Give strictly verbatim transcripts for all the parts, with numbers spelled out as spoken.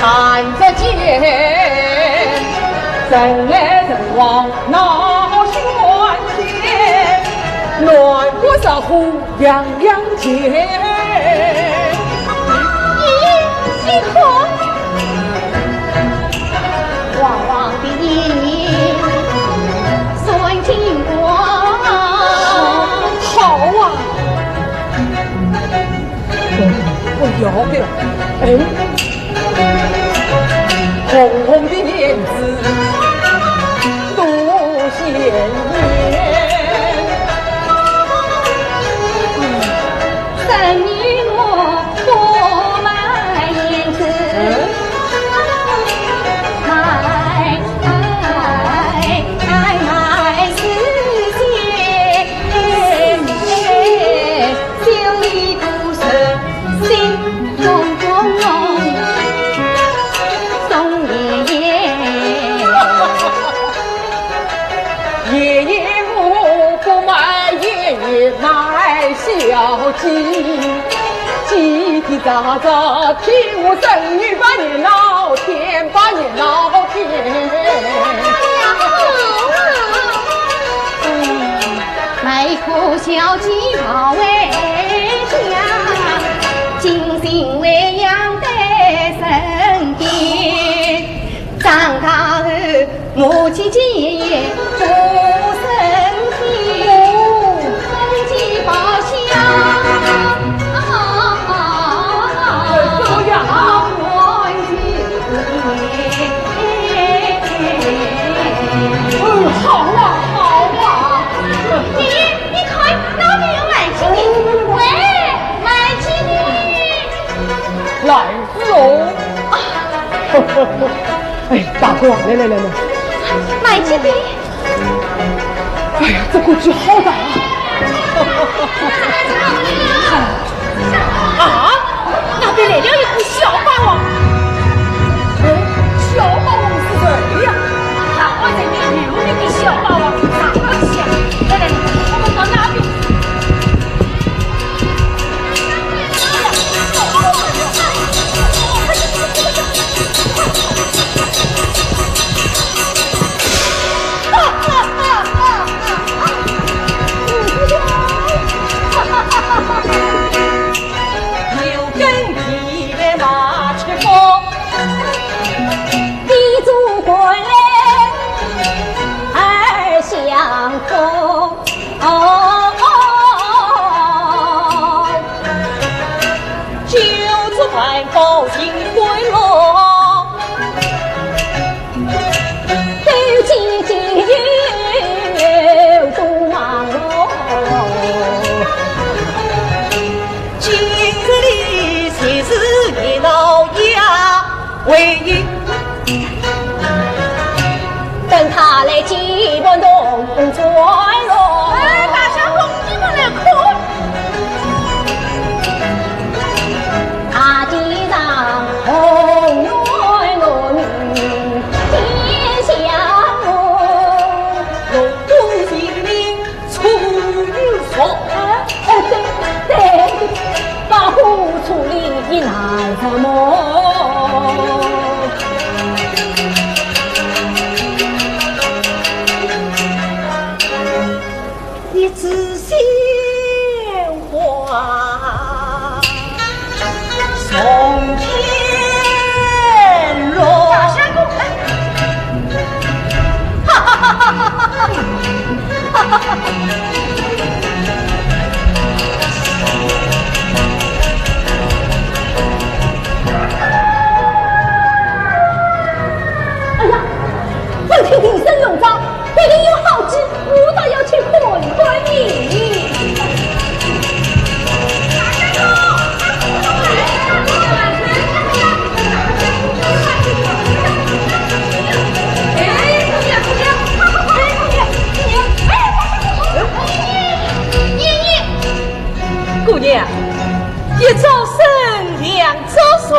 看得见，人来人往闹喧天，暖暖热乎洋洋间。咦，你看，黄黄的云彩算金光。好啊。 哦，我要不要？哎，红红的胭脂多鲜艳。生日我不买胭脂，嗯？买，买，买时间。 爷爷，我不买，爷爷买小鸡，鸡啼喳喳，替我生女把热闹天，把热闹天。哎呀，好啊！ 买一颗小鸡抱回家，精心喂养在身边。长大后，母亲节也不生气，公鸡报晓。哎呀，好啊，好啊。你 你看，那边有卖鸡的。喂，卖鸡的。来了。啊。哎，大哥，来来来来。卖鸡的。哎呀，这个鸡好大啊。 啊，那边来了一个小霸王。哎，小霸王是谁呀？大王在那有名的小霸王，大王下。来来来，我们到那边。 有根皮的马车夫，你做官来二相公。哦，哦，哦，哦，九子万宝金龟龙。 今日里就是热闹呀，为等他来祭拜同船喽。哎，大相公，你们来看。 大街上红云绿天香红，龙宫琴瑟又熟。哎，对，对，对，把火车里的男人梦。 一枝鲜花送君郎。大相公，哎，哈哈哈哈哈哈！哎呀，闻听笛声隆隆， 一定有好戏，我倒要去看看呢。姑娘，一招生，两招熟，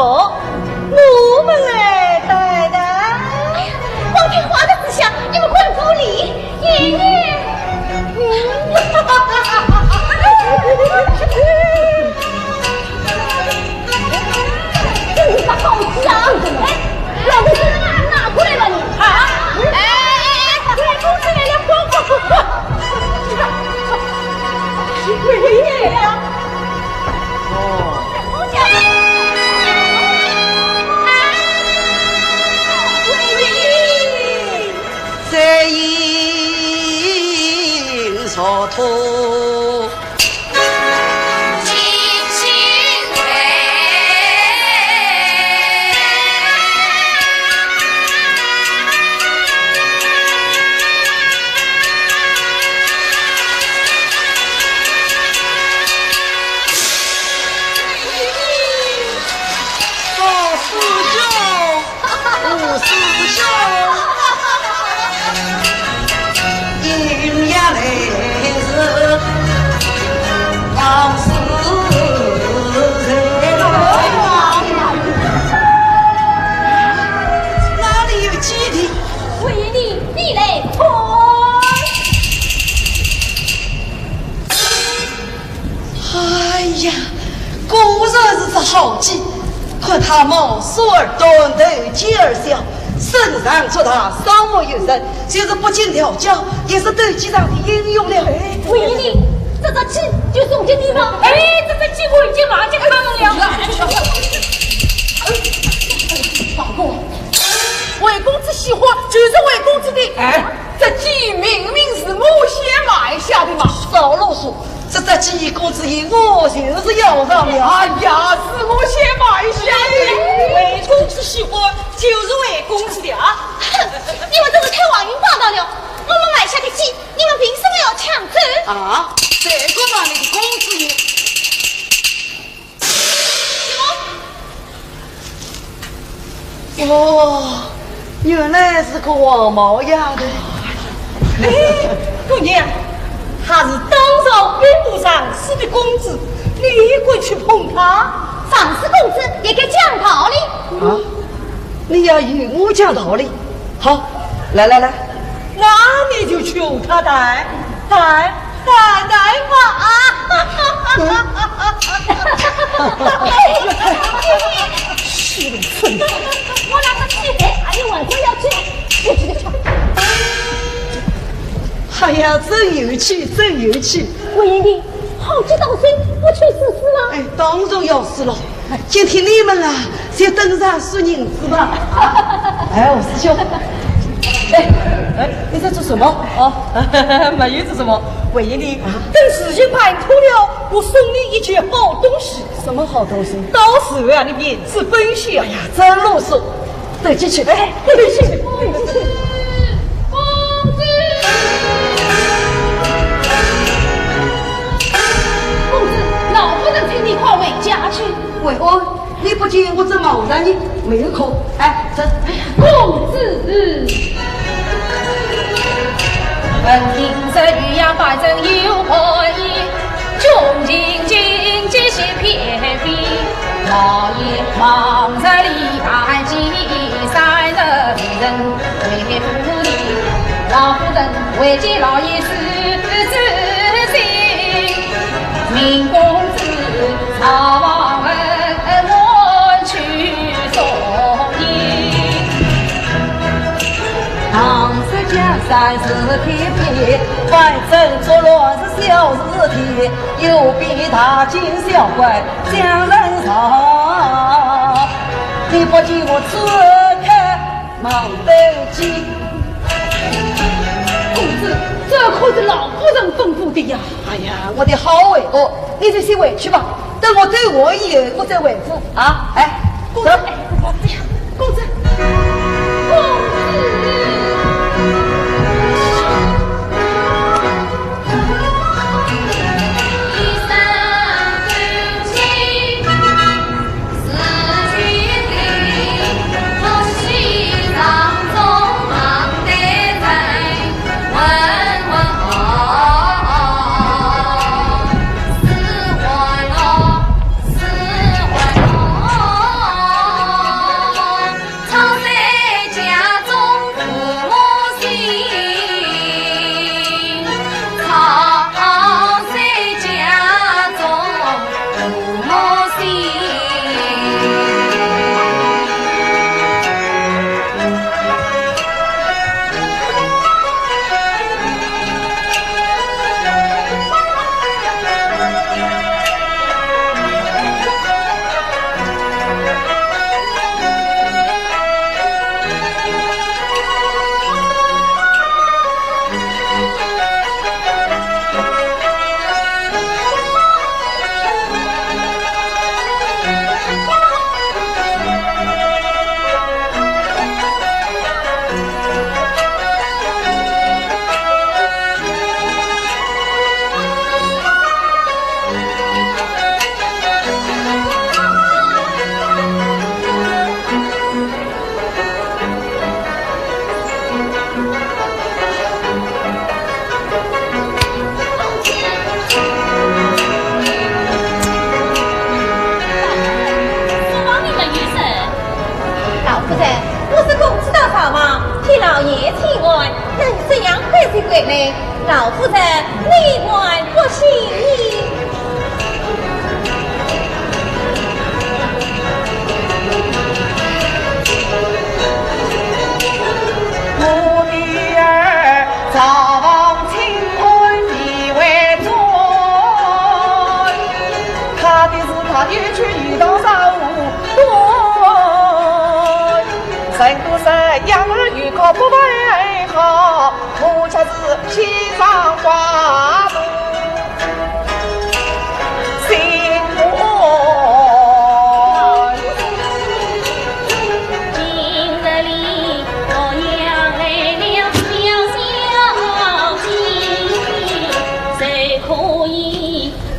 我们来谈谈。哎呀，光听话的志向，你们快助理。 爷爷。呀，哎，老头子，拿过来吧你。啊？哎，哎，哎，外公子来了，快，快，快，快。外公子来了。哦。再饮茶土。 哪里有几钿？为你，你来看。 哎呀，果然是只好计。看他貌似二短，头尖而小，身长足大，双目有神，就是不经调教，也是斗技场的英雄了。哎，为你，这只鸡就送给你吧。哎，这只鸡我已经忘记看了。老公，外公子喜欢，就是外公子的。哎，这鸡明明是我先买下的嘛。少啰嗦， 这只鸡公子一我就是要上了。哎呀，是我先买下的。外公子喜欢，就是外公子的啊。哼，你们真是太荒淫霸道了！我们买下的鸡，你们凭什么要抢走？啊，这个嘛，你的公子也…… 哦，原来是个黄毛丫头。哎，姑娘，她是当朝兵部尚书的公子，你也敢去碰她？尚书公子也该讲道理。啊，你要与我讲道理？好，来来来， 那你就求他谈，谈，谈谈吧啊！我那个气得，哎呀，我不要去，我这个去。哎呀，真有趣，真有趣。文英，好计到手，不去试试吗？哎，当然要试了。 今天你们啊，就等着数银子吧。哎，吴师兄，哎，哎，你在做什么？哦，没有做什么。文英，等事情办妥了，我送你一件好东西。什么好东西？到时候啊，你面子本小。哎呀，真啰嗦。 对，进去。哎，对，进去，对，进去。公子，公子，老夫人请你快回家去。喂，哦，你不见我这么晚呢？没有空。哎，这，公子。 公子，这可是老夫人吩咐的呀。哎呀，我的好外公，你就先回去吧。 等我对我一言，我再回复啊。哎，公子，走。哎，公子，公子。妹妹，老夫人，你还不信呢？我的儿，赵王请安，你回转。他的是他一去一到啥无端。人都说养儿育女不为好， 我却是牵肠挂肚心不安。今日里洛阳来了小小姐，谁可以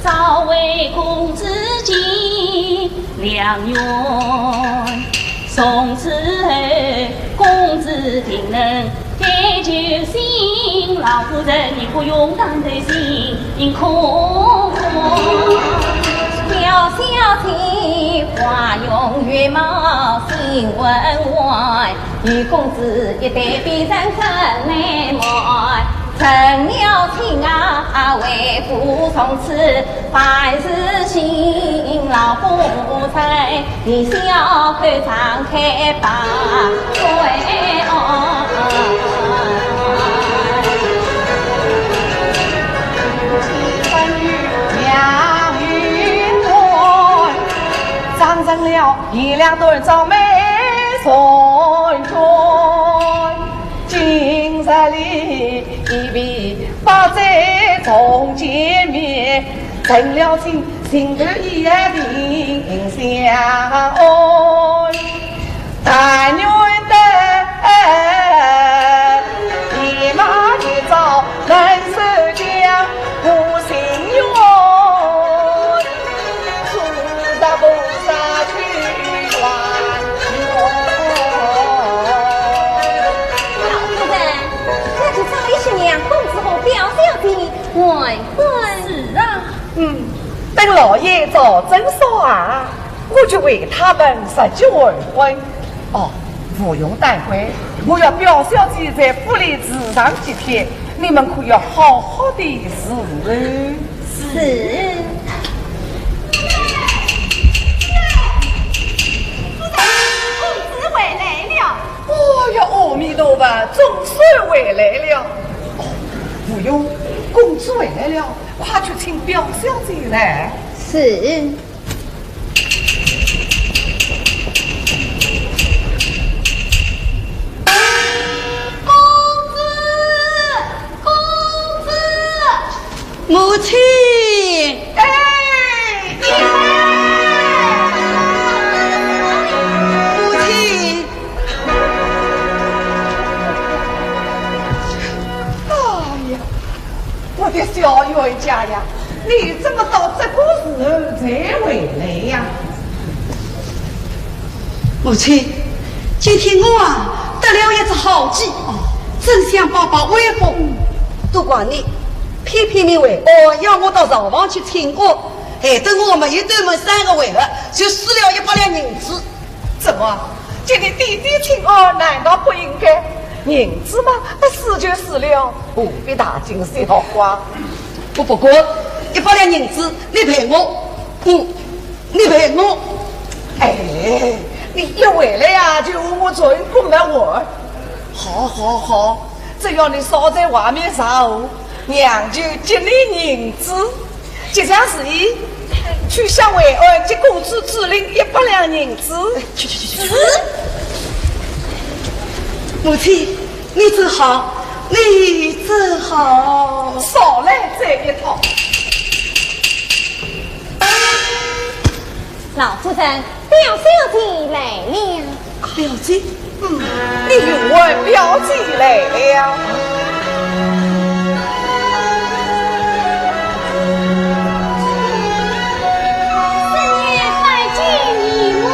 照会公子见良缘？ 从此后，公子定能改旧姓，老夫人你不用担忧心空。小小姐花容月貌心温婉，与公子一对比成真美满。成了亲啊，为父从此 凡事辛劳不在，你笑口常开把对岸。张成了一两段招美算算。 今日里一别不再重见面，成了亲，心头一定相安。但愿得一马一朝能收家，我心愿。 老夫人，那就找一些娘公子和表小姐玩玩。是啊。嗯，等老爷找正说啊，我就为他们设计完婚。哦，不用担心，我要表小姐在府里住上几天，你们可要好好的伺候。 是。夫人，公子回来了。哦呀，阿弥陀佛，总算回来了。哦，无忧，公子回来了，快去请表小姐来。是。公子，公子。 母亲。哎，母亲。哎呀，我的小冤家呀，你怎么到这个时候才回来呀？ 母亲，今天我啊得了一只好计，真想报报威风。都怪你，偏偏没回，哦，要我到朝房去请安，害得我们一对门三个回合，就输了一百两银子。怎么，今天弟弟请安难道不应该？银子嘛，输就输了，何必大惊小怪？我不管，一百两银子你赔我。嗯。 你陪我。哎，你一回来呀，就和我转过来玩。好，好，好，只要你少在外面上火，娘就给你银子。这厢是去向惠安给公子支领一百两银子。去，去，去，去。母亲，你真好，你真好。少来这一套。 老夫人，表小姐来了。表姐？嗯，你又问表姐来了。侄女拜见姨母。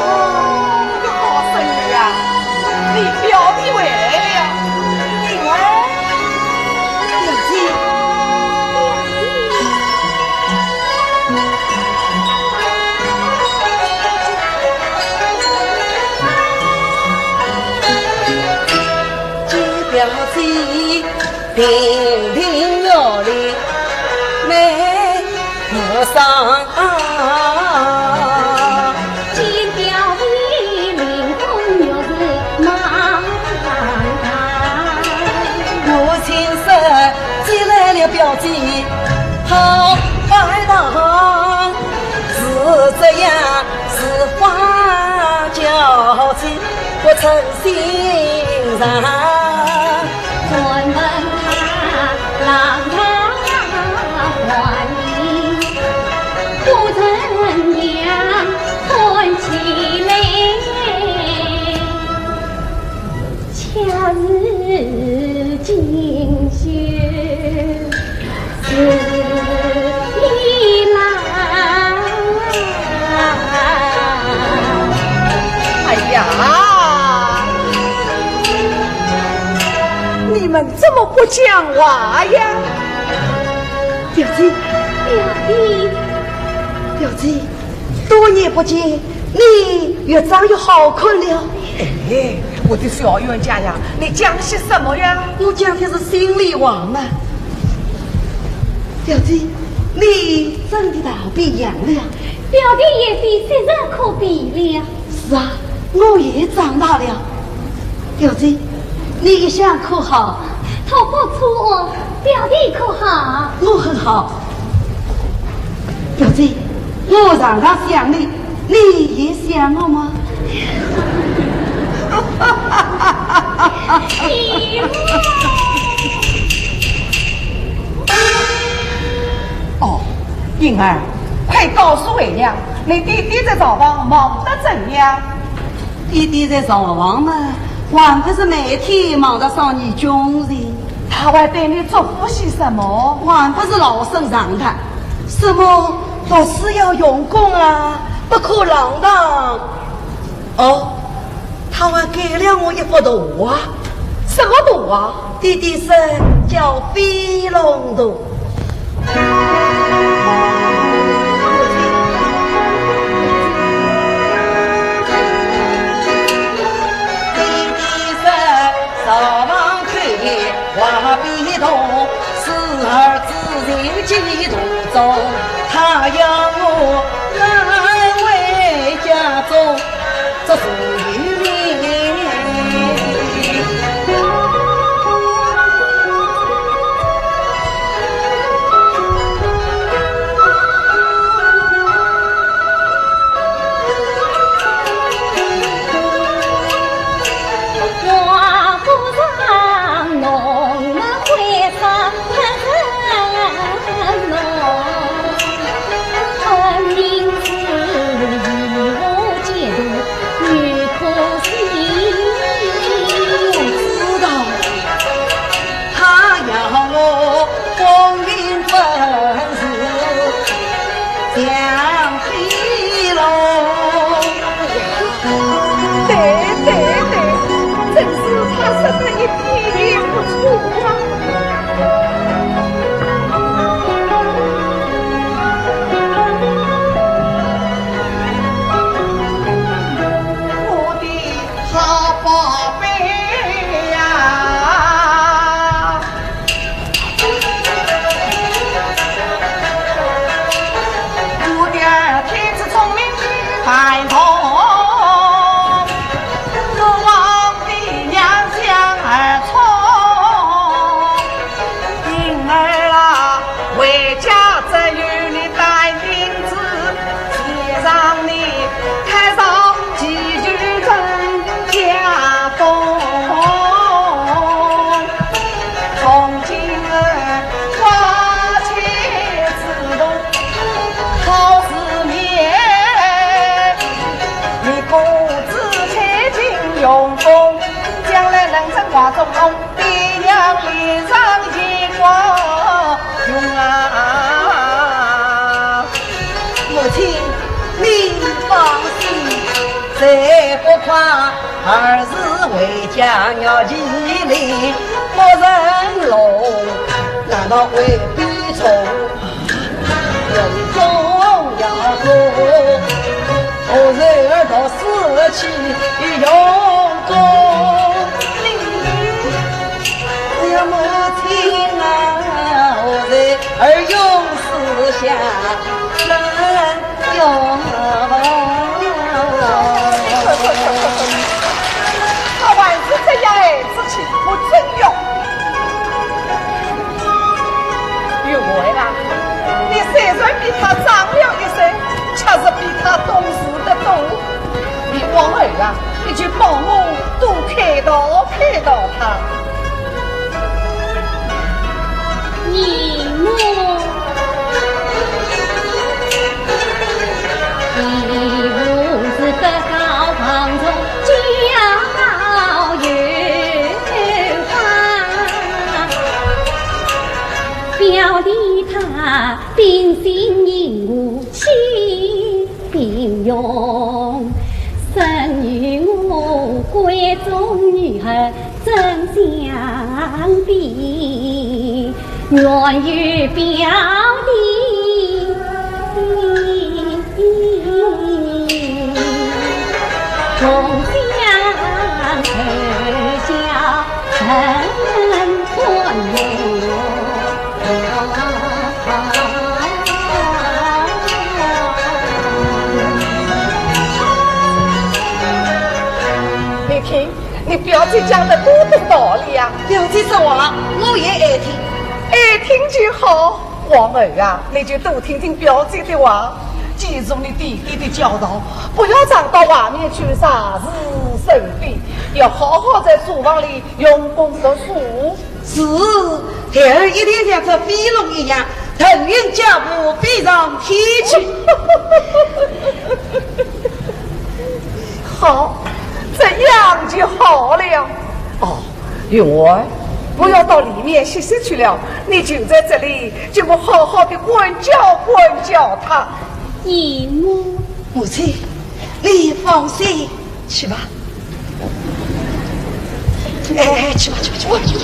哦，好孙女啊，你表弟回来了。你看，表姐。 表姐，亭亭玉立美和尚。见表弟名公玉是满堂。母亲说，接来了表弟好拜堂，是这样是花轿子不曾欣赏。 哎呀，你们怎么不讲话呀？表弟，表弟，表弟，多年不见，你越长越好看了。哎，我的小冤家呀，你讲些什么呀？我讲的是心里话嘛。表弟，你真的大变样了。表弟也是时日可变了。 是啊，我也长大了。表弟，你一向可好？倒不错，表弟可好？我很好。表弟，我常常想你，你也想我吗？哦，英儿，快告诉为娘，你爹爹在朝房忙得怎样？ 爹爹在朝房嘛，还不是每天忙着商议军事。他还对你嘱咐些什么？还不是老生常谈，什么读书要用功啊，不可浪荡。哦，他还给了我一幅图画。什么图画？爹爹说叫飞龙图。 对对对，真是他说的一点也不错啊。我的好宝贝呀！ 我的天子聪明百通，我皇帝娘想儿聪，因儿啊，回家只有你带领子，先让你 太上几句真家风，从今儿花开之路好事面，你公子千金用功，将来能成华中龙。 爹娘脸上一光荣啊！母亲，你放心，这不快，儿是回家要麒麟不成龙，难道会比从？ 人中要过，何时而到死去用功？只要母亲而又四下人拥抱。他还是这样爱自己，我真要。玉环啊，你虽然比他长了一岁，却是比他懂事得多。 你往后啊，你就帮我多开导开导他。姨母，你父子不告房中交友吧，表弟他 秉性因我起平庸，生于我闺中女儿怎相比？愿与表弟同享头角。 你听，你表姐讲的多多道理呀！表姐说话，我也爱听。爱听就好。往后啊，你就多听听表姐的话，记住你弟弟的教导，不要常到外面去惹是生非，要好好在书房里 用功读书。是，孩儿一定像这飞龙一样，腾云驾雾飞上天去。好，这样就好了。哦，云儿，不要到里面歇息去了，你就在这里，给我好好的管教管教他。姨母。母亲，你放心。 去吧。哎，哎，去吧，去吧，去吧。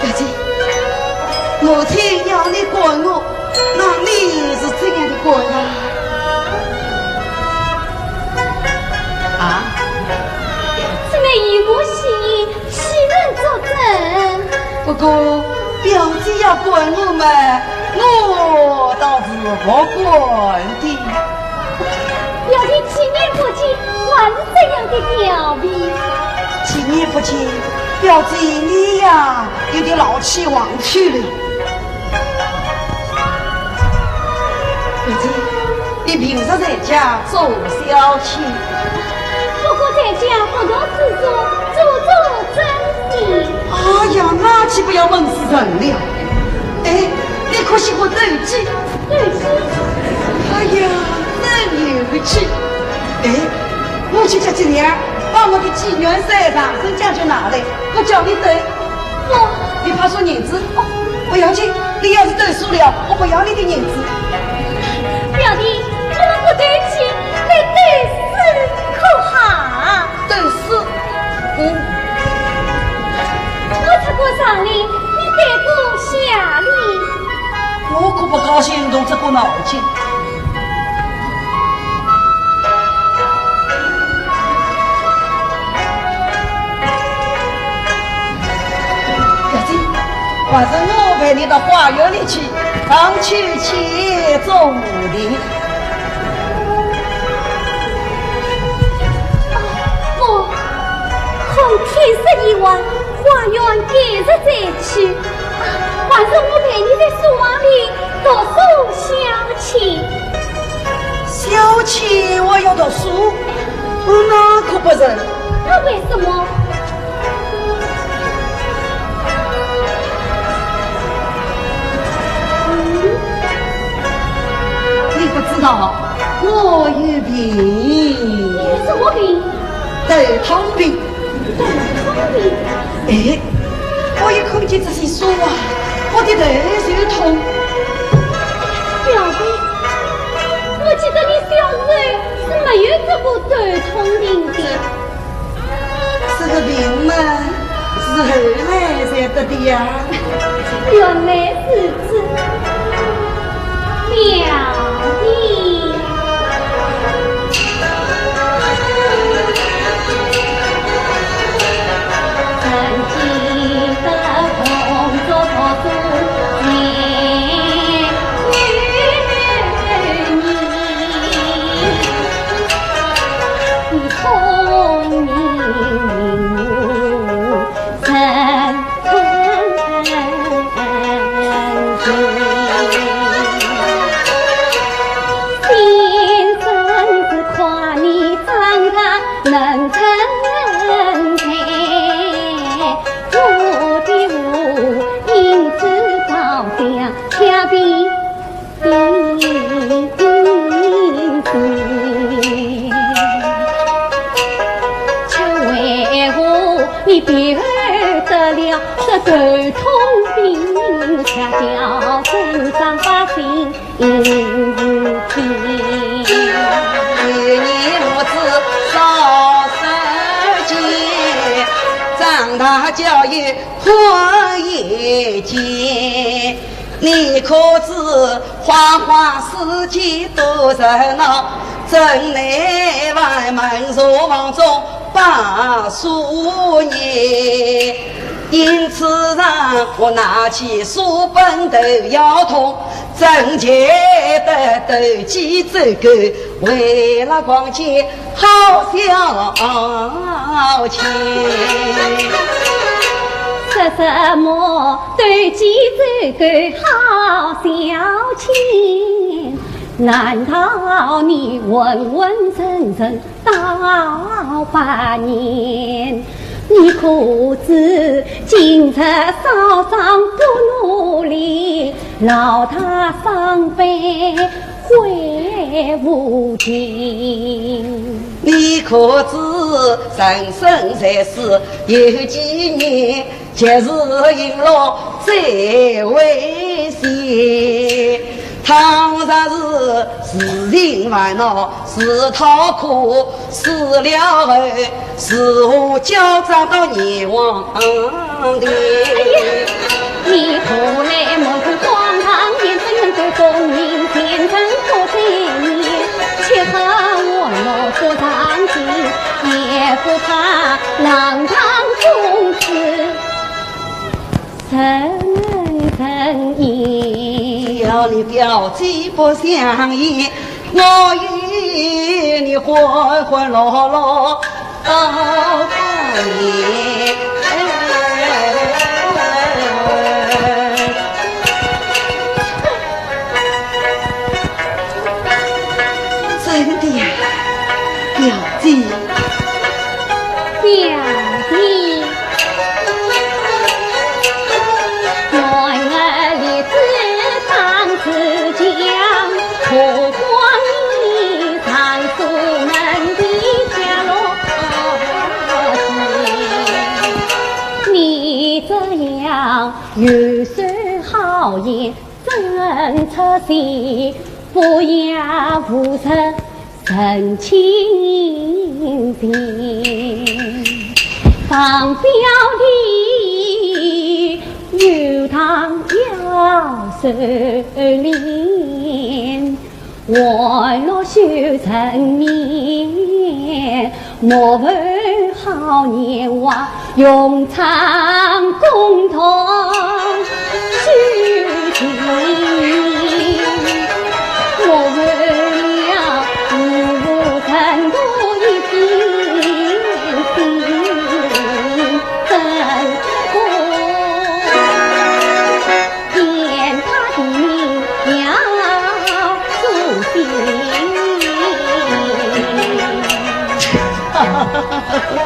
表姐，母亲要你管我，那你是怎样的管啊？啊？姊妹姨母喜， 岂能作证？不过，表姐要管我们，我倒是不管的。表弟几年不见，还是这样的调皮。几年不见，表姐你呀，有点老气横秋了。表姐， 你平日在家做小妾？不过在家不读诗书，注重贞洁。哎呀，那岂不要闷死人了？哎，你可学过斗鸡？斗鸡？哎呀，真有趣。哎，我去叫金莲儿，把我的鸡、元帅、长生讲究拿来，我教你斗。 哦，你怕输银子？哦，不要紧，你要是斗输了，我不要你的银子。表弟，我们不斗鸡，来斗诗可好？斗诗？嗯。我出个上联，你对个下联。我可不高兴动这个脑筋。 表姐，晚上我陪你到花园里去荡秋千、种田。啊，不，看天色已晚，花园改日再去。啊，还是我陪你在书房里读书消遣。 消遣我要读书，我那可不成。那为什么？嗯？你不知道，我有病。你有什么病？头痛病。 哎，我一看见这些书啊，我的头就痛。表弟，我记得你小时候原来如此，表弟。说什么斗鸡走狗好消遣？难道你昏昏沉沉到百年？你可知今日少壮不努力，老大伤悲 悔无及。你可知人生在世有几年，及时行乐最危险。倘若是自寻烦恼自讨苦，死了后 是我交账到阎王的。哎呀，你何来莫不荒唐言，怎能够功名前程不在你？且看我若不上进，也不怕浪荡公子人人疑。只要你表姐不相疑， 我与你浑浑噩噩到百年。真的呀，表姐。表弟。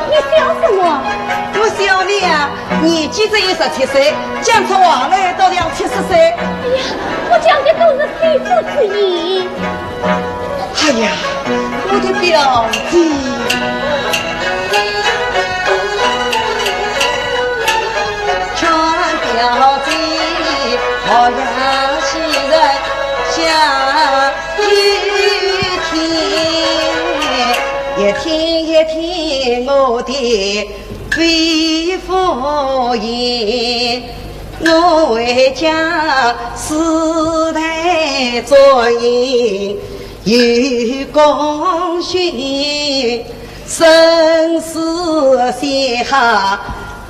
你笑什么？我笑你呀，年纪只有十七岁，讲出话来倒像七十岁。哎呀，我讲的都是肺腑之言。 哎呀，我的表姐。我回家世代作业有功勋，生死写下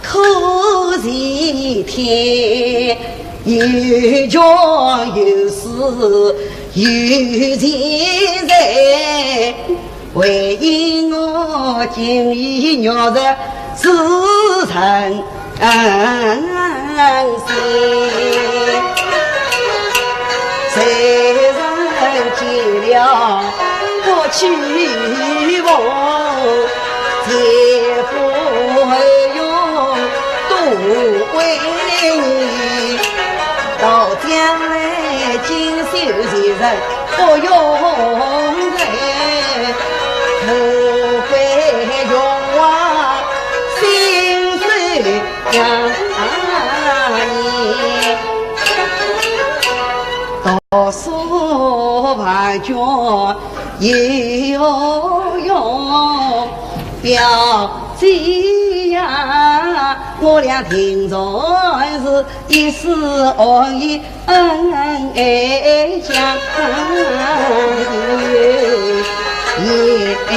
可齐天，有穷有富有钱财， 唯有我今日玉石自成心。谁人见了不屈服，前赴后拥都为你。到将来锦绣前程 不用愁，富贵荣华心首相依。读书万卷有用，表姐呀，我俩定然是一世恩义 恩爱相依。哎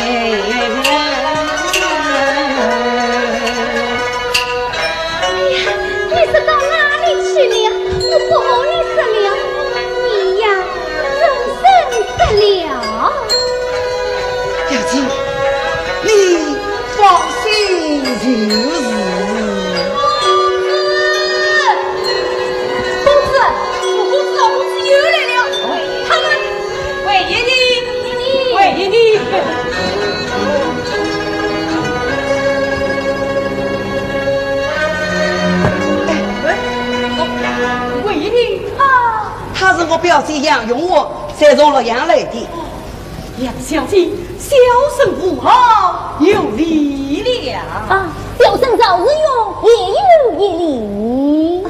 呀，你是到哪里去了？我不和你说了，你呀，终身得了。表姐，你放心就是。 公子，公子，公子，公子又来了。他们，魏延呢？魏延呢？哎，魏延呢？啊，他是我表姐杨荣华，才从洛阳来的。 杨小姐，小生无礼，有礼了。啊，小生赵世荣也有一礼。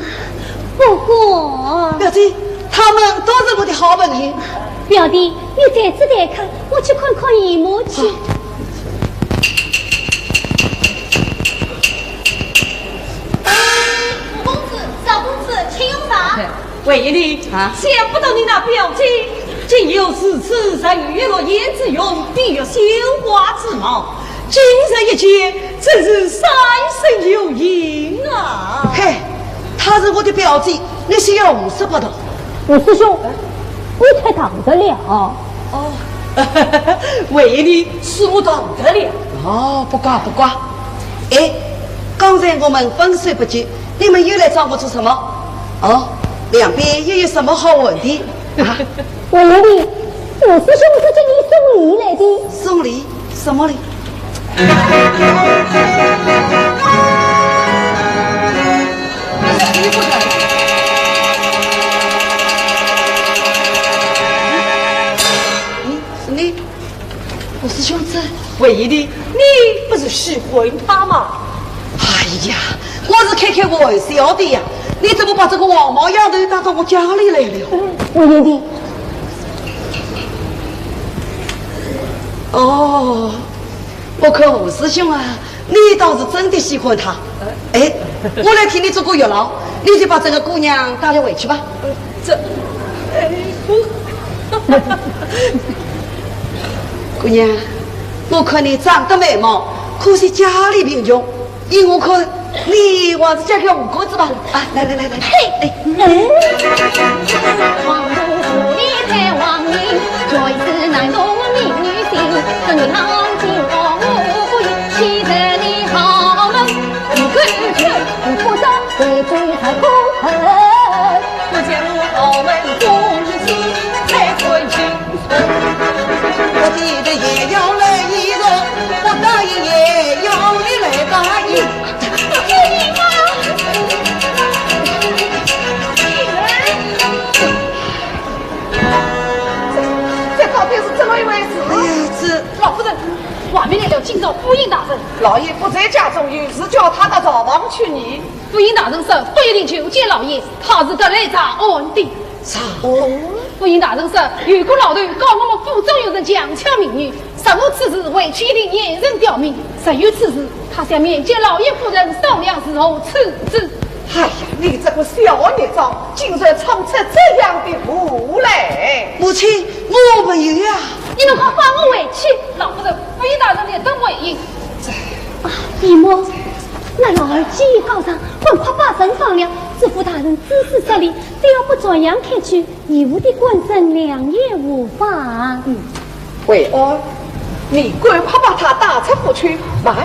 不过，表姐，他们都是我的好朋友。表弟，你站仔待看，我去看看姨母去。吴公子，赵公子，请用茶。 魏延呢？啊，想不到你那表姐竟有如此沉鱼落雁之容，闭月羞花之貌。今日一见，真是三生有幸啊！嘿，她是我的表姐，你是要胡说八道。吴师兄，你太唐突了。哦，魏延呢，是我唐突了。哦，不怪不怪。哎，刚才我们分手不久， 你们又来找我做什么？哦，两边又有什么好问的？啊？我问你，吴师兄是给你送礼来的。送礼？什么礼？你，你，吴师兄这……魏延呢，你不是喜欢她吗？ 哎呀，我是开开玩笑的呀，你怎么把这个黄毛丫头带到我家里来了？我问你，哦，我看吴师兄啊，你倒是真的喜欢她。哎，我来替你做个月老，你就把这个姑娘带了回去吧。这，哎，不，姑娘，我看你长得美貌，可惜家里贫穷。 依我看，你还是嫁给吴公子吧。啊，来来来来，嘿，哎，哎。我的的也要来一个，不答应也要你来答应。这，这到底是怎么一回事？哎呀，这……老夫人，外面来了，请找府尹大人。老爷不在家中，有事叫他到朝房去呢。府尹大人说，不一定求见老爷，他是特来查案的。 啥？哦，府尹大人说，有个老头告我们府中有人强抢民女，说我此事回去一定严正调明。若有此事，他想面见老爷夫人商量如何处置。哎呀，你这个小孽障，竟然闯出这样的祸来！母亲，我没有呀。你们快放我回去！老夫人，府尹大人立等回应。啊，姨母，那老二既已告状，还快把人放了。知府大人指使失礼，非要不转阳开去， 义父的官职两也无妨。嗯，惠安，你赶快把他带出府去。慢，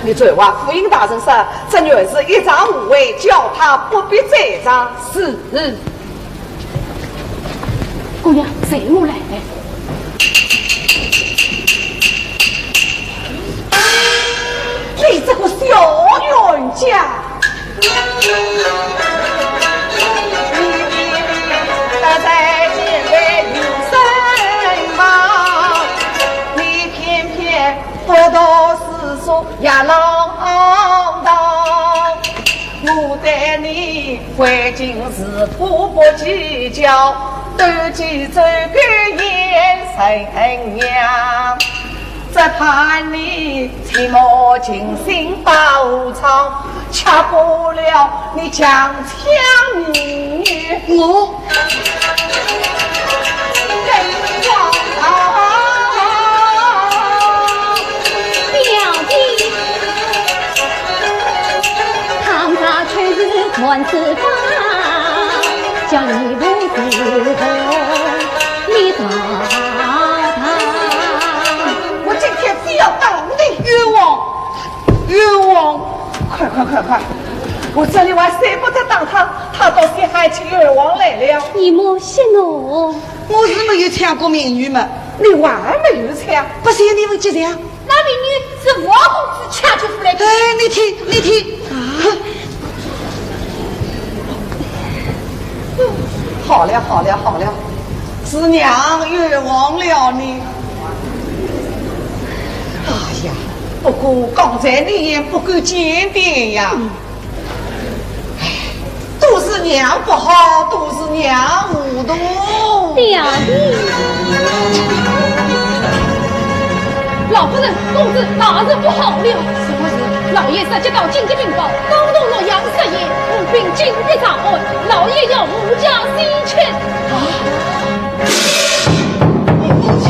你传话，府尹大人说，这女儿是一场误会，叫他不必在场。是。姑娘，随我来。你这个小冤家！ 我今天非要打你！冤枉！冤枉！快快快快！我这里还舍不得打他，他倒先喊起冤枉来了。姨母息怒。我是没有抢过民女嘛。你还没有抢？不是你们这样。那民女是王公子抢救出来的。哎，你听，你听。啊？好了，好了，好了，是娘冤枉了你。哎呀，不过刚才你也不够坚定呀。哎，都是娘不好，都是娘糊涂。爹爹。老夫人，公子大事不好了。什么事？老爷说接到紧急禀报，都督洛阳设宴，府兵紧逼查案，老爷要护驾西迁。啊？母亲！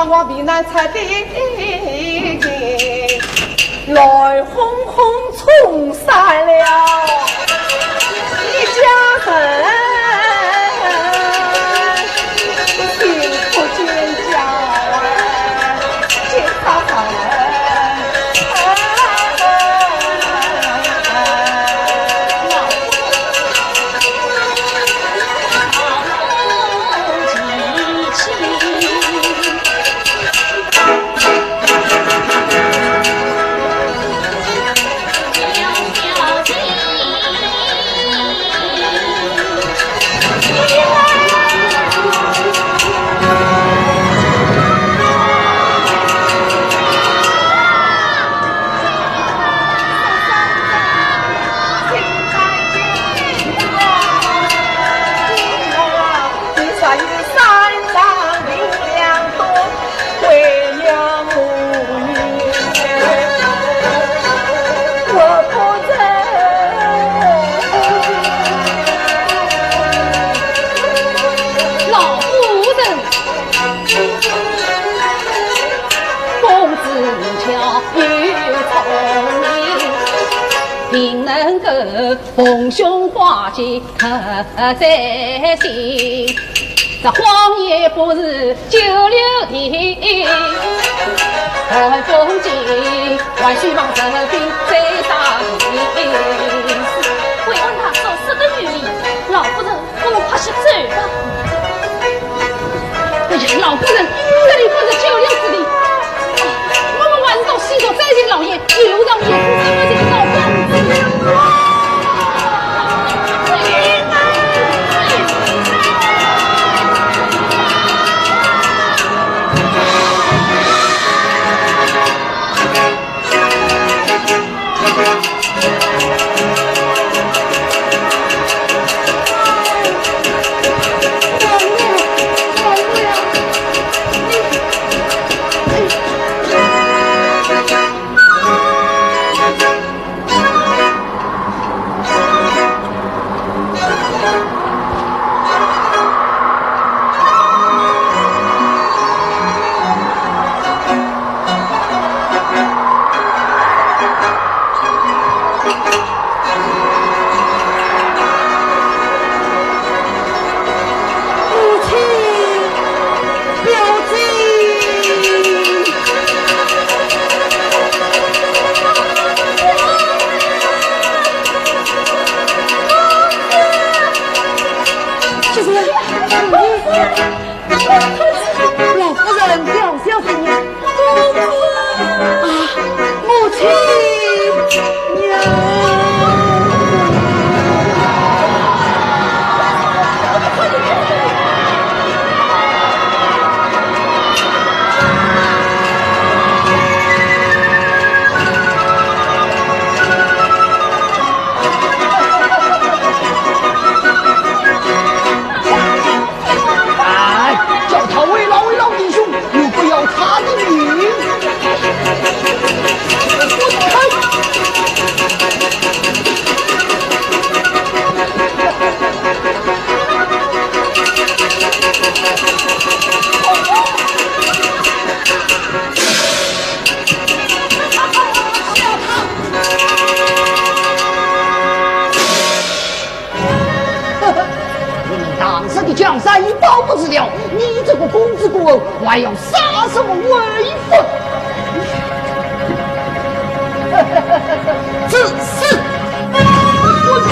我避难在地，乱哄哄冲散了一家人，心不见焦啊，心发烦。老夫人，公子巧又聪明，定能够逢凶化吉，克在心。这荒野不是久留地，寒风劲，还须望神兵再打地。回恩大叔说得有理，老夫人，我们快些走吧。哎呀，老夫人，这里不是久留之地，我们还是到西头再见老爷，一路上也是这么近到公子。母亲，表姐。就是，老夫人，表小姐呀。 啊，母亲呀！哎，叫他为老为老弟兄，又不要他的命。你们当时的江山已保不住了，你这个公子孤儿，还要杀什么威风？自私！滚开！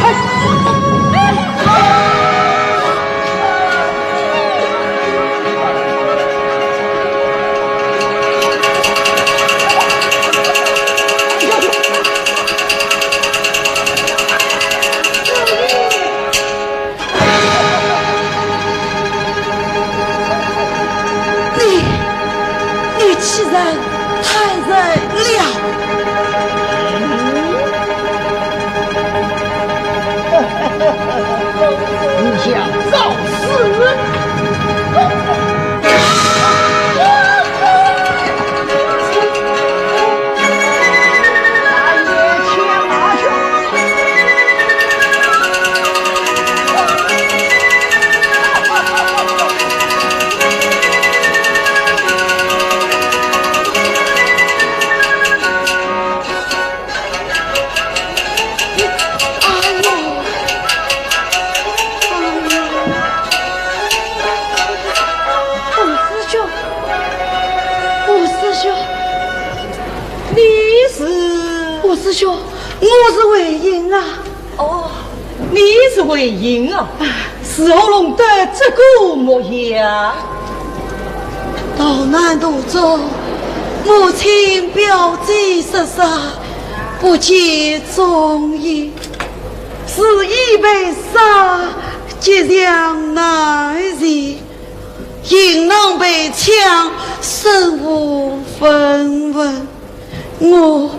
你，你欺人太甚了！你想找死？师兄，我是慧英啊。哦，你是慧英啊？啊。如何弄得这个模样？逃难途中，母亲表姐失散，不见踪影，是已被杀，即将难寻。 行囊被抢，身无分文。我，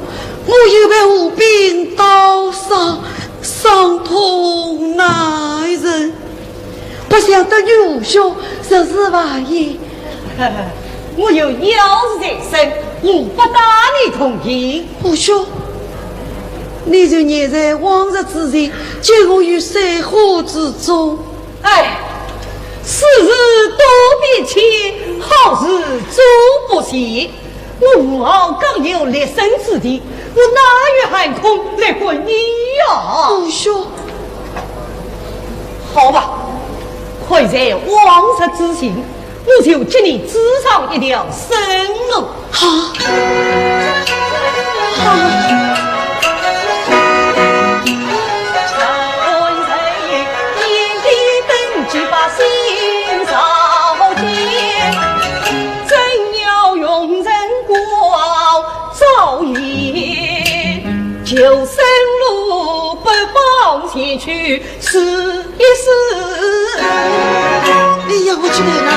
我又被吴兵刀伤，伤痛难忍。不晓得愚兄是何人？我有要事在身，我不带你同行。愚兄，你就念在往日之情，救我于水火之中。 哎，世事多变迁，好事终不现。我吴敖刚有立身之地，我哪有闲空来管你呀？愚兄。好吧，看在往日之情， 我就给你致上一条生路。好，好。哎呀，我去来了，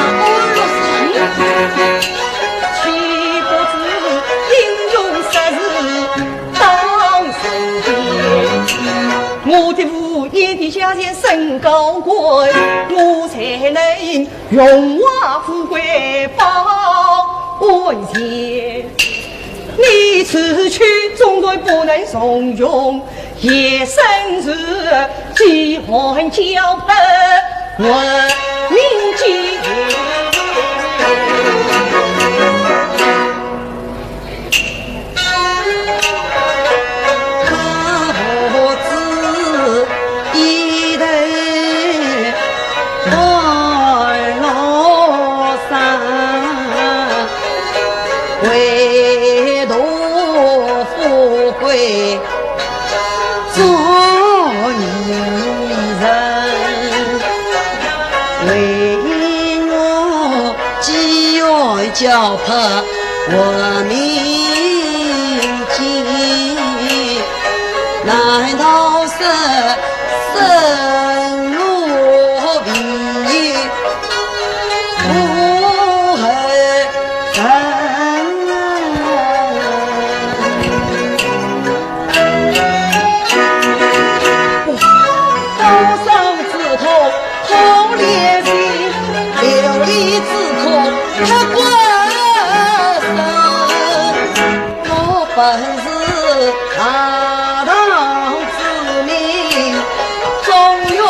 哦哟，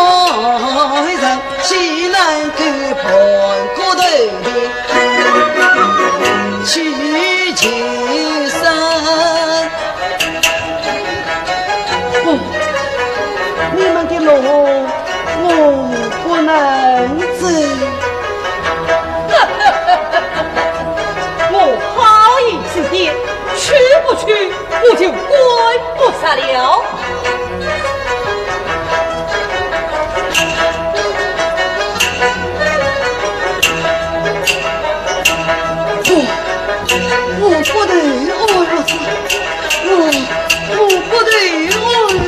哦，你们的路我不能走。我好意之点，去不去，我就管不着了。 我，我不能，哦，我，我不能，哦，我。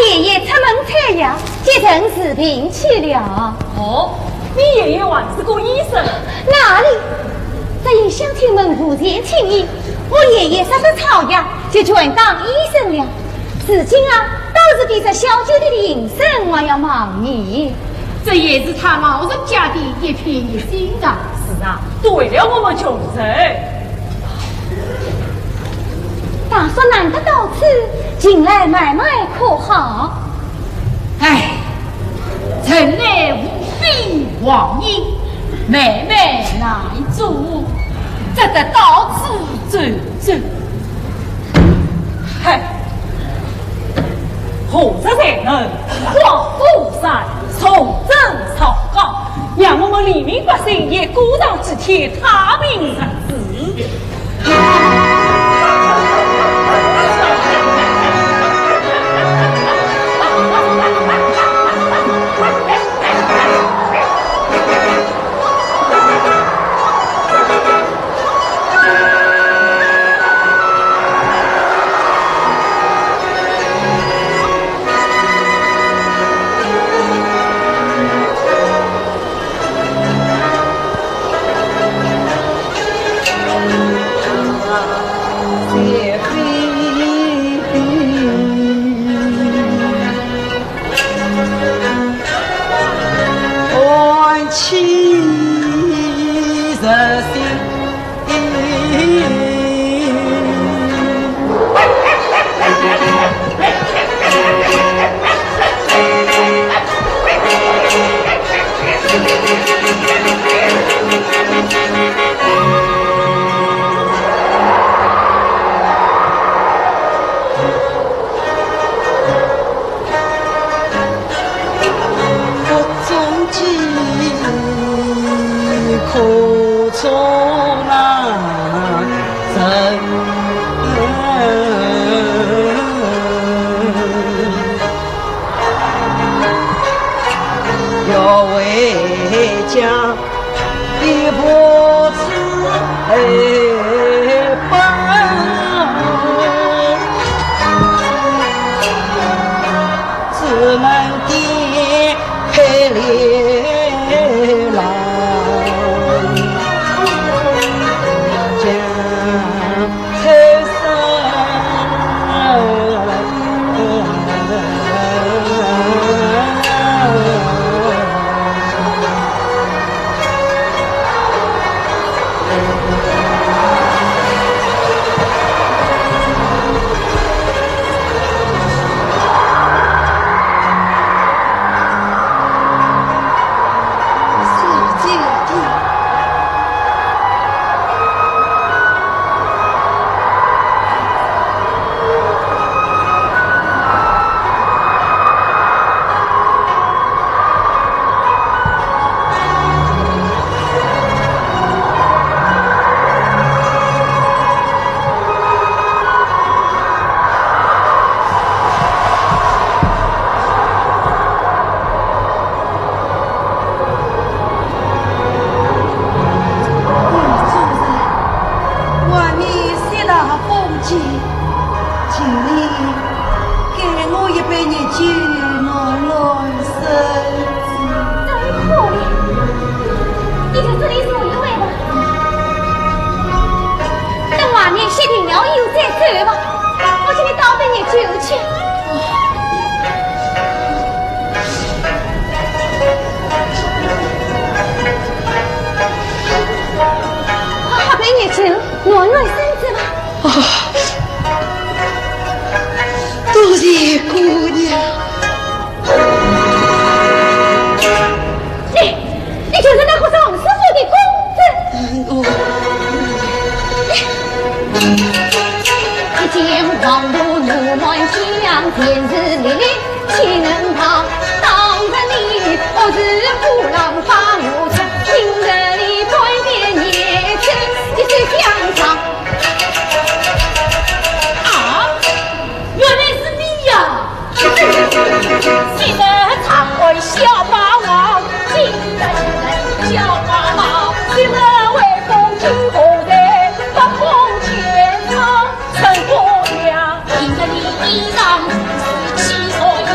爷爷出门采药，接人治病去了。哦，你爷爷还是个医生？哪里？只因乡亲们无钱请医，我爷爷说说草药，就全当医生了。如今啊，倒是比这小姐的营生还要忙呢。这也是他老人家的一片心啊。是啊，都为了我们穷人。 大叔难得到此，进来买卖可好？哎，城内无兵荒野，买卖难做，只得到此走走。嗨，何日才能跨过山，重整朝纲，让我们黎民百姓也过上几天太平日子？给我一杯热酒，暖暖身子。真可怜，你就这里坐一会吧。等外面雪停了以后再走吧，我给你倒杯热酒去。快喝杯热酒，暖暖身子吧。 啊，多谢姑娘。你，你就是那个尚书府的公子。嗯，我。你。一见黄土路满江，田字历历 岂能逃？当着你，我是虎狼把我捉，今日里断点念头，一起相上。啊，原来是你呀！昔日常玩小霸王，今日小霸王，昔日威风九华台，八方全场。 陈姑娘，今日里衣裳是七彩的，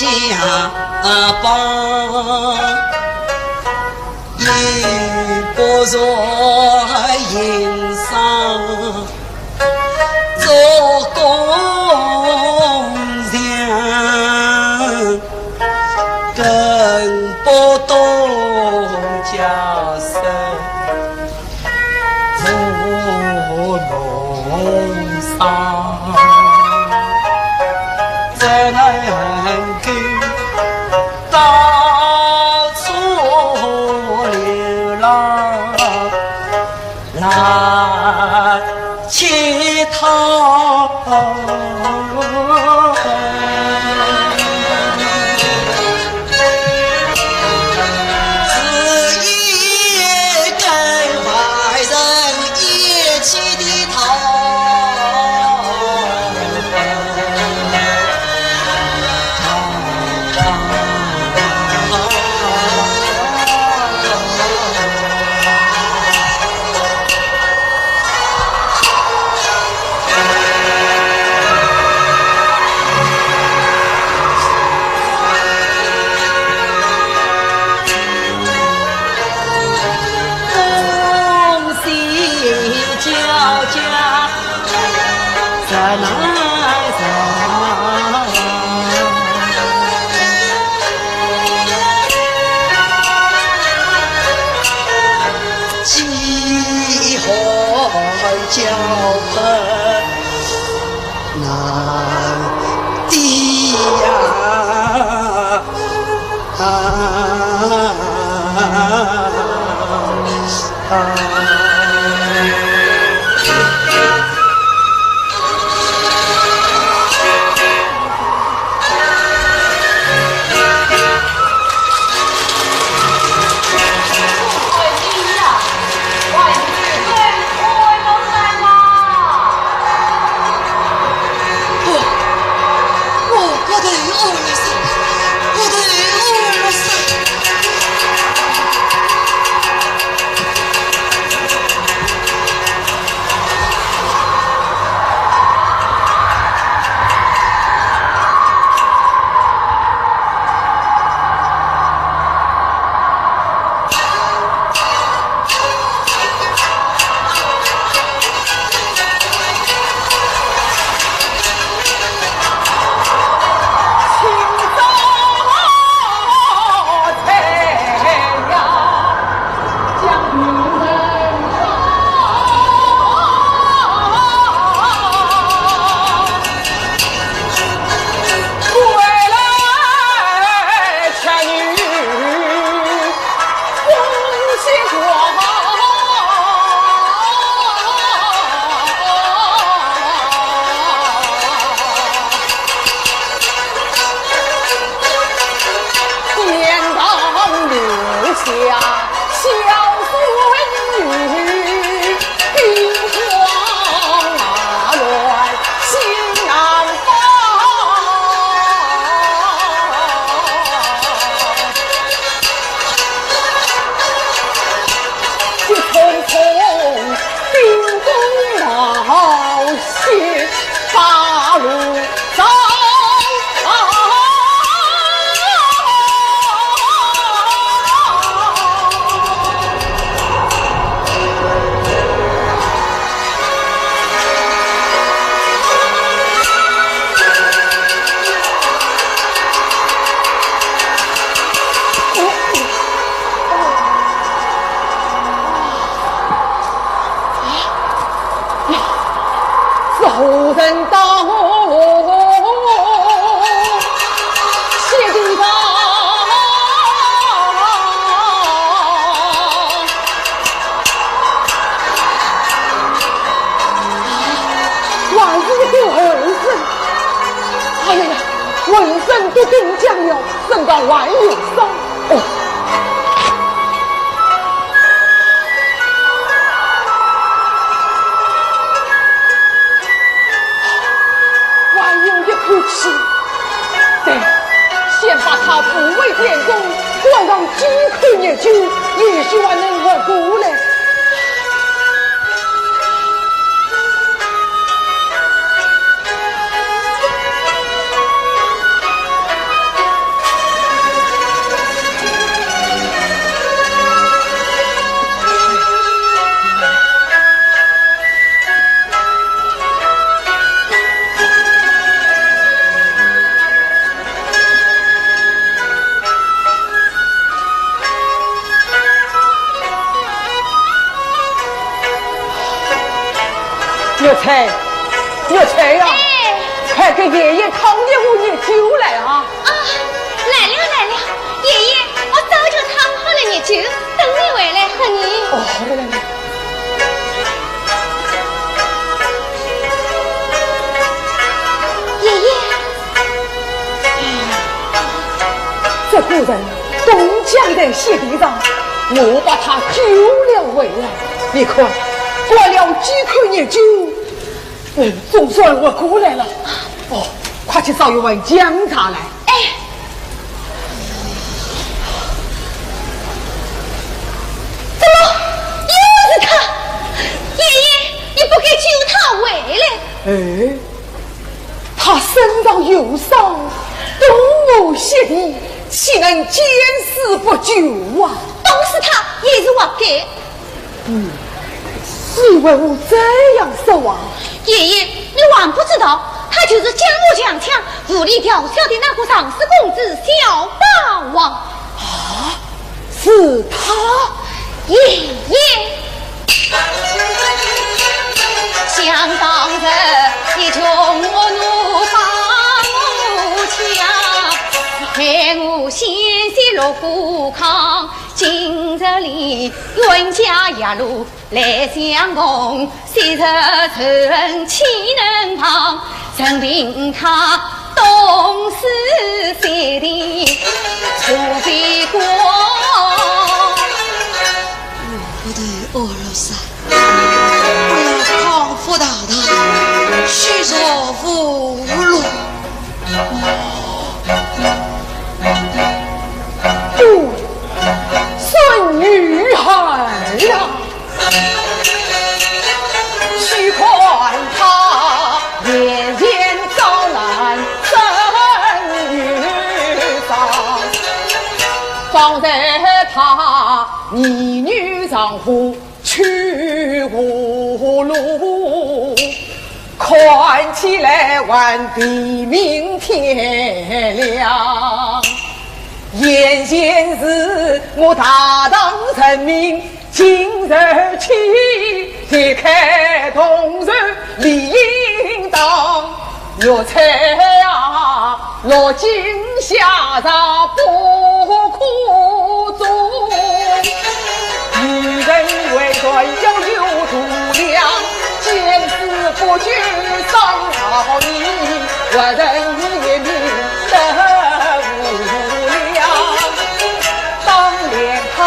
家邦，一不做营生，做工匠，更不懂家生。 无路上，只能够到处流浪，来乞讨。 是一个坏人一起的逃。东西交加，在南上。 饥寒交迫难抵呀。啊，啊。 我，我，我头昏了噻，我头昏了噻。 是何人到我这地方？还是一个儿子。哎呀呀，浑身都冻僵了。 身上还有伤。哦。还有一口气。对，先把他扶回殿中，灌上几口热酒，也许还能活过来。菜，玉菜呀，哎。快给爷爷烫一壶热酒来啊！啊，来了，来了，爷爷，我早就烫好了热酒，等你回来喝呢。哦，好的，来来。爷爷。这个人东江的雪地上，我把他救了回来。你看，灌了几口热酒， 嗯，总算活过来了。哦，快去烧一碗姜茶来。哎。怎么又是他？爷爷，你不该救他回来。哎，他身上有伤，东吴雪地，岂能见死不救啊？冻死他也是活该。 嗯，你为何这样说啊？爷爷，你还不知道，他就是江湖强强、无理调笑的那个上市公子小霸王。啊，是他？爷爷。想当日，你穷我奴把我抢，害我险些落火坑。 今日里冤家一路来相逢，昔日仇恨岂能忘？任凭他冻死雪地，除非光。我的二老三，我要康复大唐，虚弱无路。 孙女孩呀，去看她眼前遭难身与伤，方才她逆女上火 去无路，看起来还地明天亮。眼前是我大唐人民，今日起离开东吴理应当。 玉菜啊，落井下石不可种。女人为善要有度量，见死不救伤朝你，活人一命得无量。当年他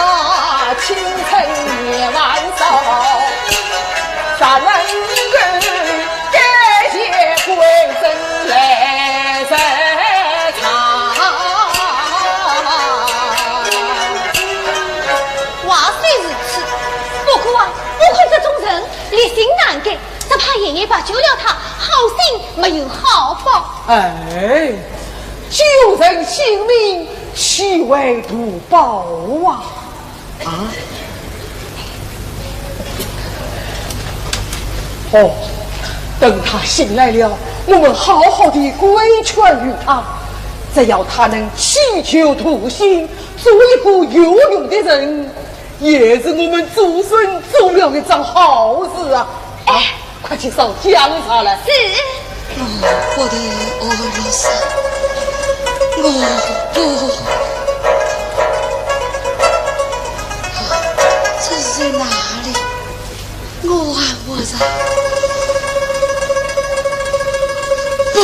青春年华少， 话虽如此，不过啊，我看这种人立心难改，只怕爷爷不救了他，好心没有好报。哎，救人性命，岂为图报啊？ 啊？哦，等他醒来了，我们好好地规劝于他，只要他能祈求徒心，做一个有用的人，也是我们祖孙做了一桩好事啊！啊，快去烧姜茶来。是。哦，我的二老三，我不。 这是哪里？我还活着？不，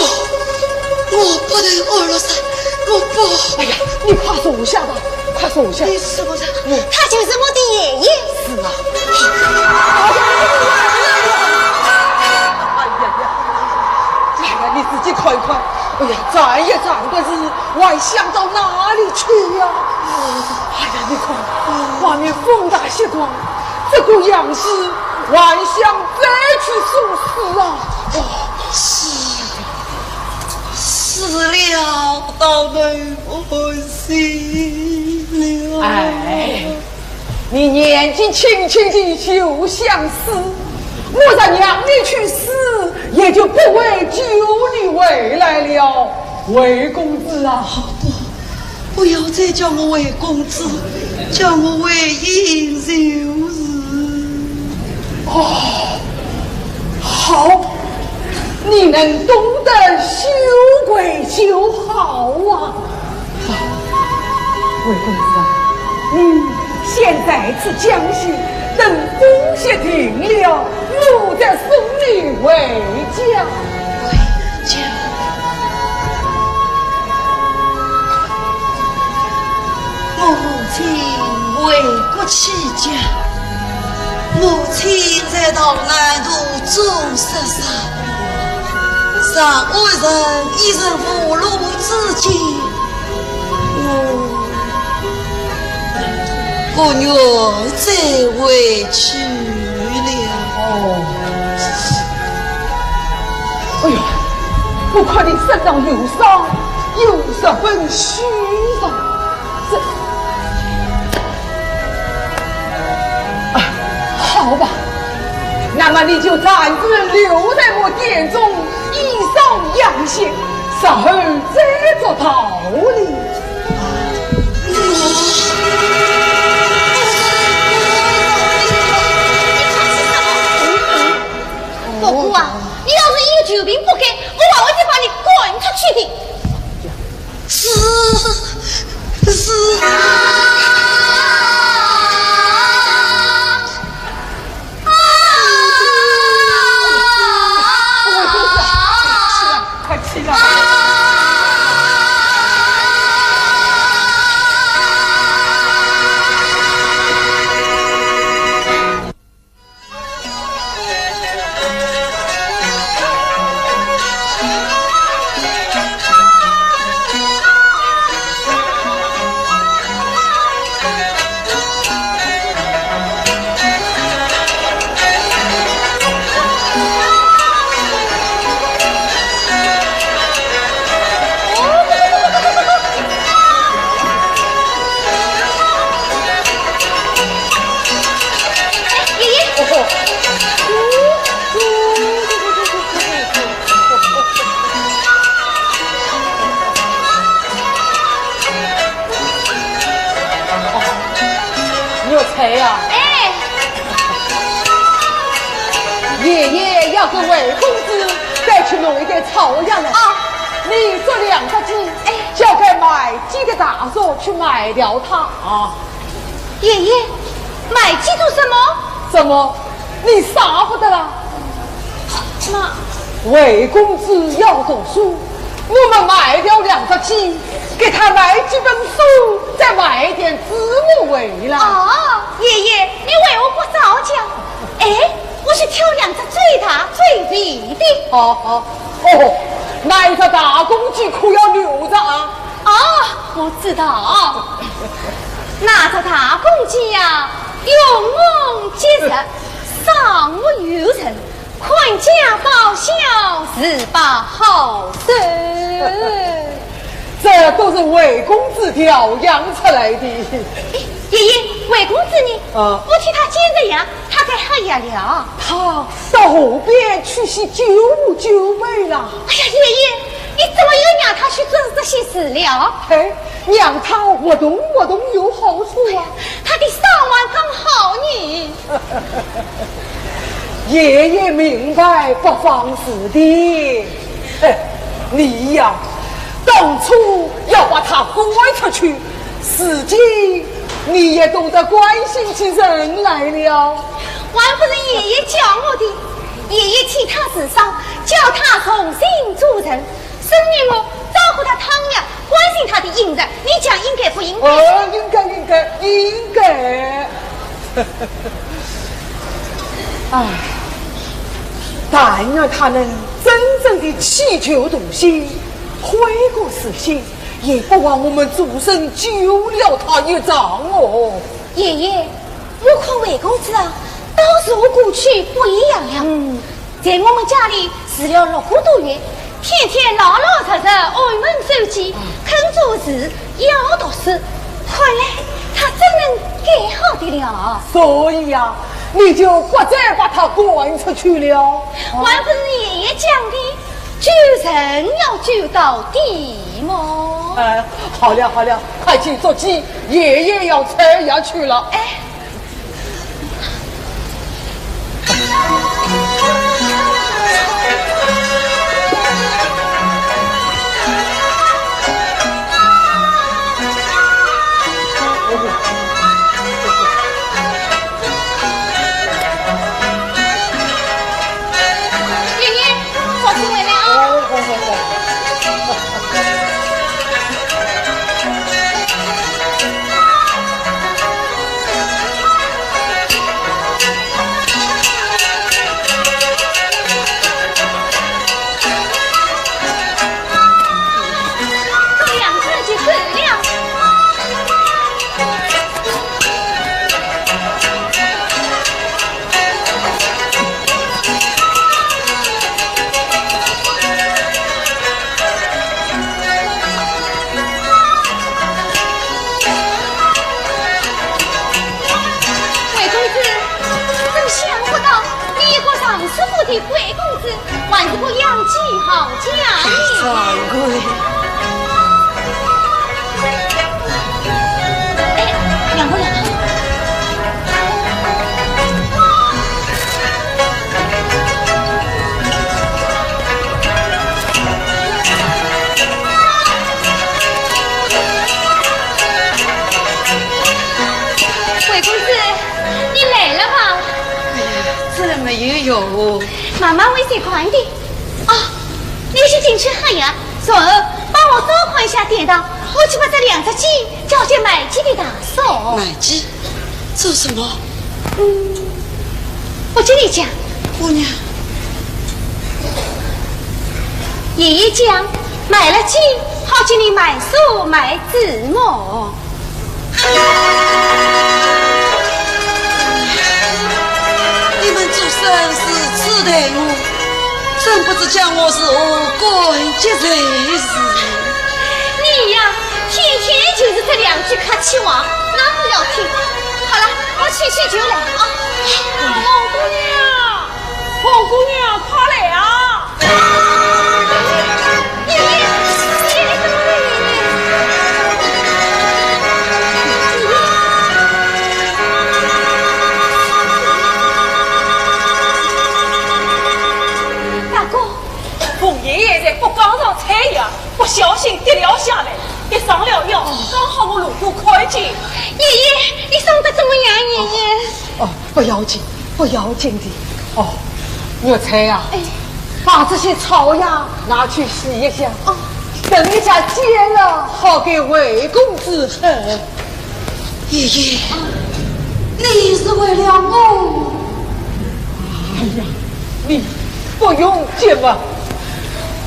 我不能二老三，我不。哎呀，你快坐下吧，快坐下。你是不是？我他就是我的爷爷。是啊。哎呀呀呀！哎呀，你自己看一看。哎呀，站也站不直， 还想到哪里去呀？哎呀，你看，外面风大雪狂，这个样子，还想再去送死啊？哦，死，死了，倒没欢喜了。哎， 你年纪轻轻的就想死，我若让你去死，也就不会救你回来了。魏公子啊，不，不要再叫我魏公子，叫我魏婴就是。哦，好，你能懂得羞愧就好啊。好，魏公子啊，嗯，先在此将息，等风雪停了，我再送你回家。回家。我母亲为国起家，母亲在逃难途中失散，让我一人一人无路之境，我不愿再回去了。哎呀，我看你身上有伤，有十分虚弱。 这，啊，好吧，那么你就暂时留在我店中，以伤养心，稍后再作逃离。伯父啊，你要是一个救兵不给，我还会再把你赶出去的。 是，是啊。啊！快起来！爷爷。哦，你有才呀！哎。爷爷要给魏公子带去弄一点草药来。啊。你捉两只鸡，哎。交给卖鸡的大叔去卖掉它啊。 爷爷，卖鸡做什么？怎么，你舍不得啦？那……魏公子要读书，我们卖掉两只鸡，给他买几本书，再买一点子墨回来。哦，爷爷，你为何不早讲？哎，我去挑两只最大最肥的。好，好。哦，那一只大公鸡可要留着啊。 哦，我知道。那只大公鸡呀，勇猛结实，上目有神，看家报晓，是把好手。这都是魏公子调养出来的。爷爷，魏公子呢？啊。我替他煎着药，他该喝药了。他到河边去洗救酒杯了。哎呀，爷爷， 你怎么又让他去做这些事了？嘿，让他活动活动有好处啊。他的伤还刚好呢。爷爷明白不妨事的。嘿，你呀，当初要把他赶出去，如今你也懂得关心起人来了。还不是爷爷教我的，爷爷替他治伤，教他重新做人。 所以我照顾他汤药，关心他的饮食，你讲应该不应该？哦，应该，应该，应该。唉，但愿他能真正地弃旧图新，悔过自新，也不枉我们祖孙救了他一场哦。爷爷，我看魏公子啊，倒是和过去不一样了。嗯。 在我们家里住了六个多月，天天老老实实按门守纪，肯做事，要读书，看来他真能改好的了。所以呀，你就不再把他赶出去了。还不是爷爷讲的，救人要救到底么。哎，好了好了，快去捉鸡，爷爷要吃药去了。哎。掌柜。哎，让我来。魏公子，你来了吗？哎呀，这没有哟。慢慢会习惯的。 啊，你先进去喝呀，然后帮我多看一下店堂，我去把这两只鸡交给卖鸡的大嫂。卖鸡？做什么？嗯，我跟你讲。姑娘。爷爷讲，卖了鸡，好给你买书买字么。 你们做生是痴待我，真不知叫我如何感激才是。你呀，天天就是这两句客气话，哪里要听？好了，我去去就来啊。红姑娘，红姑娘，快来啊！ 大哥，凤爷爷在谷仓上采药，不小心跌了下来，跌伤了腰，刚好我路过看见。爷爷，你伤得怎么样，爷爷？哦，不要紧，不要紧的。哦，玉钗啊，哎。把这些草药拿去洗一下，哦。等一下煎了，好给魏公子喝。爷爷，你是为了我？哎呀，你不用急嘛，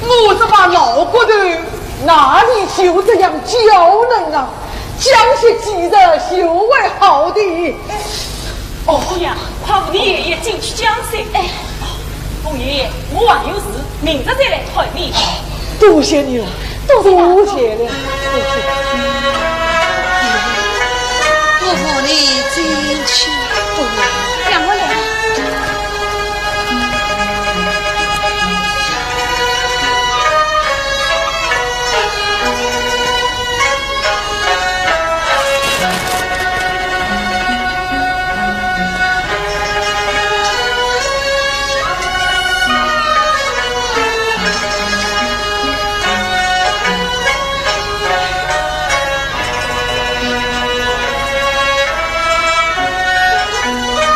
我这把老骨头哪里就这样娇嫩啊？ 讲些几日就会好的。哦，姑娘，快扶你爷爷进去讲些。哎，凤爷爷，我还有事，明日再来看你。多谢你了，多谢大哥。多谢了，多谢。我扶你进去。让我来。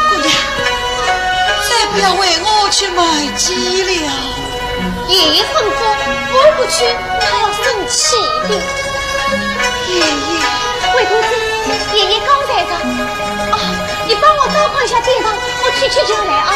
姑娘，再不要为我去买鸡了。 爷爷吩咐，我不去，他要生气的。爷爷。魏公子，爷爷刚才的。啊，你帮我多看一下店堂，我去去就来啊。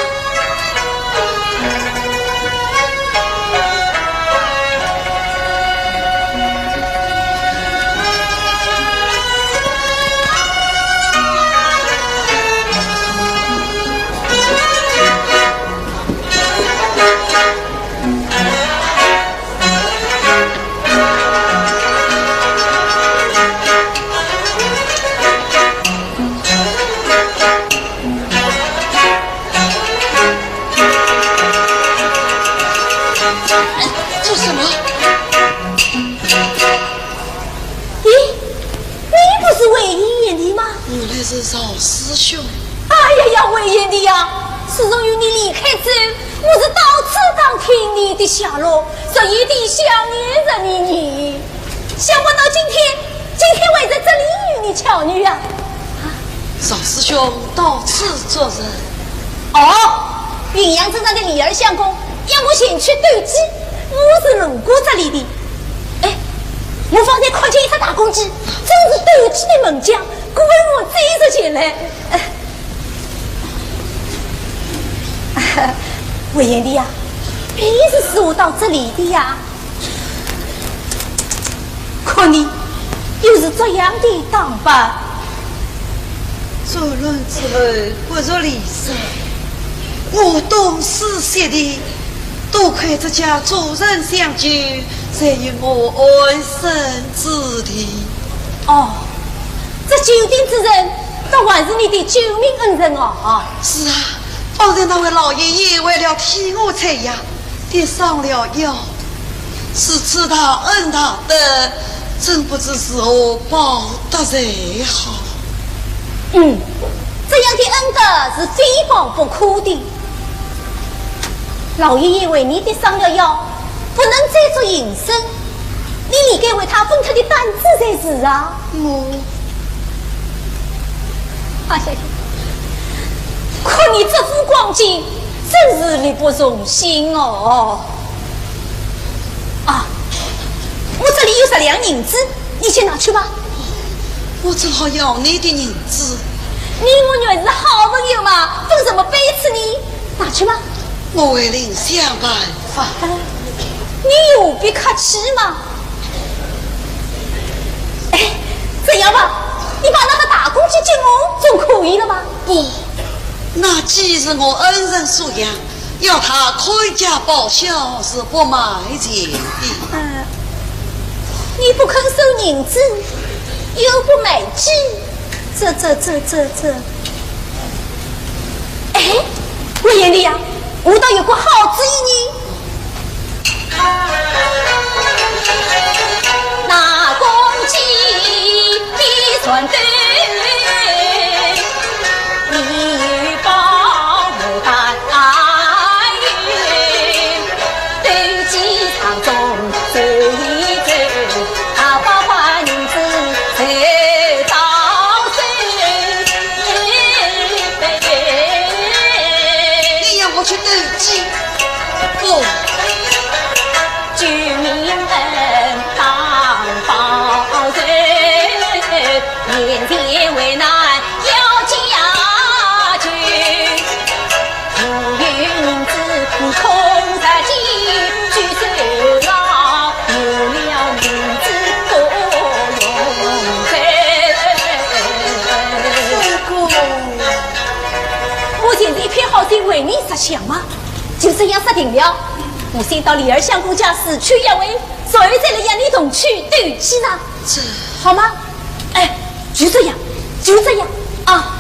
做什么？咦，你不是魏延的吗？原来是赵师兄。哎呀呀，魏延的呀，自从与你离开之后，我是到处打听你的下落，日夜地想念着你呢。想不到今天，今天会在这里与你巧遇啊！赵师兄到此作甚？哦，云阳镇上的李二相公要我前去斗鸡，我是路过这里的。哎，我方才看见一只大公鸡，正是斗鸡的猛将，故而我追着前来。哎，魏延的呀，便是我到这里的呀。 看你又是这样的打扮。转乱之后不如离散，我东施西地，多亏这家主人相救，才有我安身之地。哦，这酒店之人，倒还是你的救命恩人哦。是啊，方才那位老爷爷为了替我采药，跌伤了腰，是知道恩大德，真不知如何报答才好。嗯，这样的恩德是非报不可的。老爷爷为你的伤了腰，不能再做营生，你理该为他分开的担子才是啊。我哎呀，看你这副光景，真是力不从心哦。啊，我这里有十两银子，你先拿去吧。我正好要你的银子。你我原是好朋友嘛，分什么杯子呢？拿去吧。我会另想办法。哎，你何必客气嘛？哎，这样吧，你把那个大公鸡给我，总可以了吧？不，那鸡是我恩人所养，要他看家报效是不卖钱的。嗯，你不肯收银子，又不卖鸡，这这这这这。哎，我眼里呀，我倒有个好主意呢。那公鸡你算对，你有保我担。 你要我去斗鸡？不。 我现在一片好心为你着想嘛，就这样说定了。我先到李二相公家去取药丸，随后再来让你同去斗鸡场，这好吗？哎，就这样，就这样啊。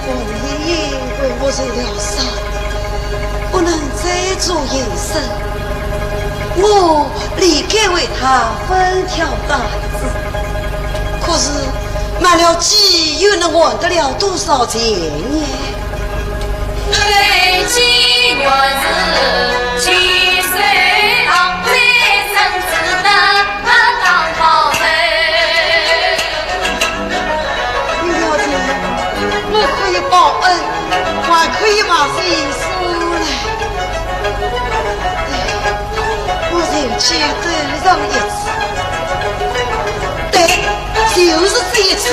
王爷爷为我受了伤，不能再做营生，我理该为他分条担子。可是卖了鸡又能换得了多少钱呢？ 我可以报恩，还可以把心收来。我前去斗上一次，对，就是这一次。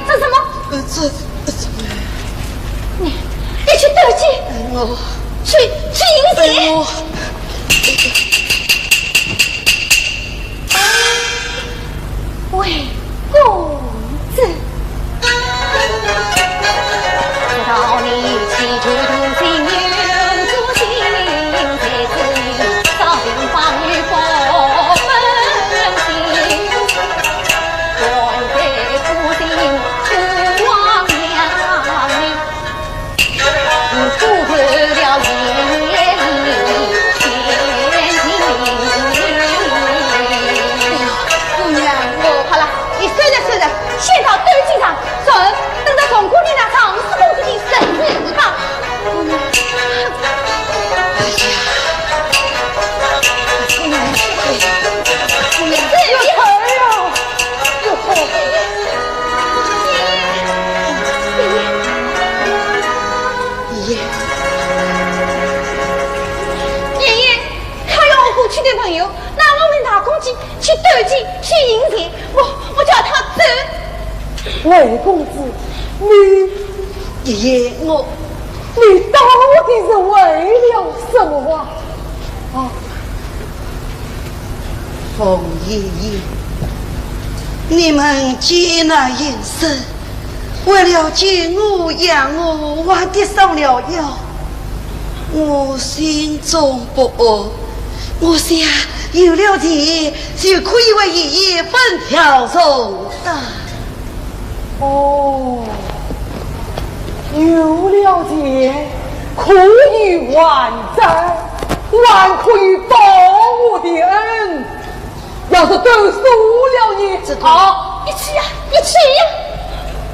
这什么？呃，这，呃，这，你，你去斗鸡，哎，我，去，去迎接。哎，我，魏公子。魏公子，你，爷爷，我，你到底是为了什么啊？啊，凤爷爷，你们见那严氏，为了救我、养我，还跌伤了腰。 我心中不安，我想有了钱就可以为爷爷分条重担。哦，有了钱可以还债，还可以报我的恩。 要是都输了呢？这个，好，一起呀，一起呀！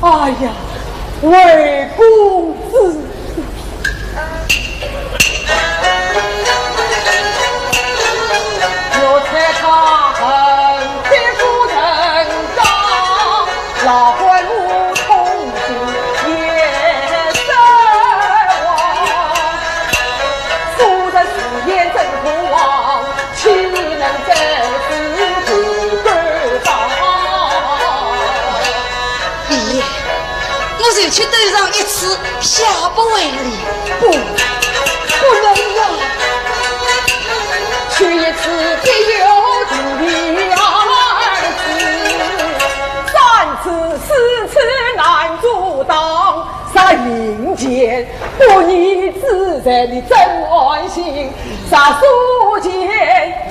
哎呀，魏公子，爷爷，我就去赌上一次，下不为例。不，不能啊！去一次必有第二次，三次、四次难阻挡。 杀人前不义之财，你怎安心？杀书前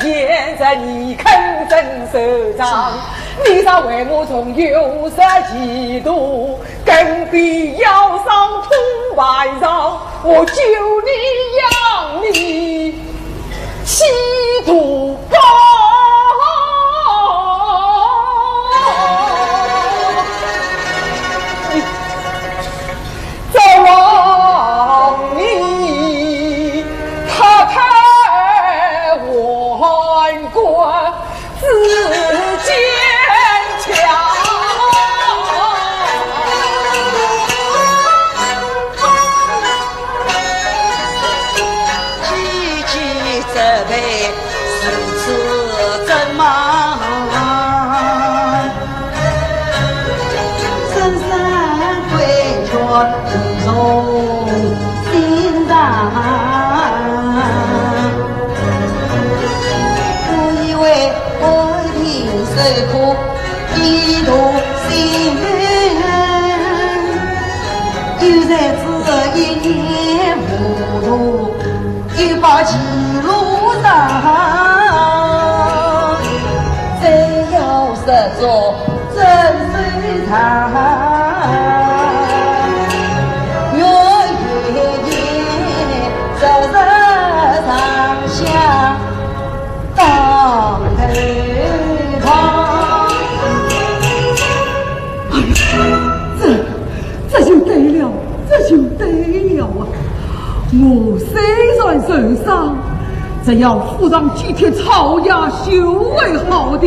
言在你肯怎收场？你若为我重有杀意图，更比腰伤痛万伤，我救你养你，岂图报？ 再望你太太还过自坚强。句句责备，如此怎么 深深规劝，无从心上。我以为我定受苦，一度心安，又在这一念糊涂， 又把歧路上，只要是做真修长，月夜夜，日日上香当头堂。哎呀，这 这就对了，这就对了啊！我虽然受伤，只要付上几帖草药就会好的。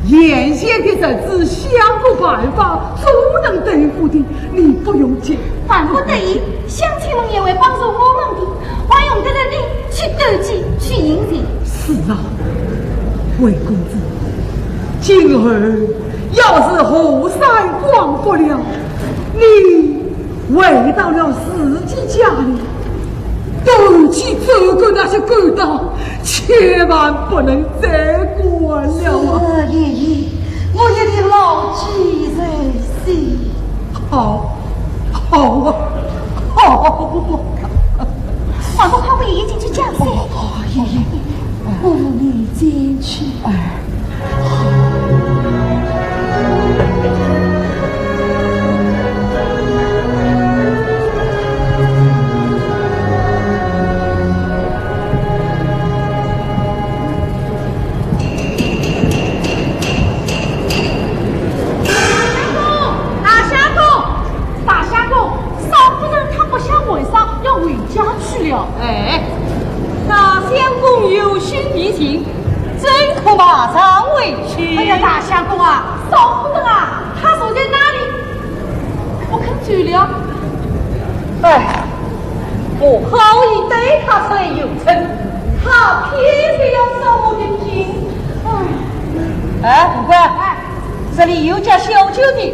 眼前的日子想个办法总能对付的，你不用急。万不得已，乡亲们也会帮助我们的，还用得着你去斗计，去应付？是啊，魏公子，今后要是河山广阔了， 你回到了自己家里，端起这个那些勾当，千万不能再管了啊！是，爷爷，我一定牢记在心。好，好啊，好啊！快快快，爷爷进去讲噻。哦，爷爷，我们进去。哎。 大相公，大相公，少夫人她不想玩耍，要回家去了。哎，大相公有心必行，怎可马上回去？哎呀，大相公啊，少夫人啊，她坐在那里不肯走了。哎，我好意带她出来游春，她偏偏要扫我的兴。哎，哎，五官，哎，这里有家小酒店，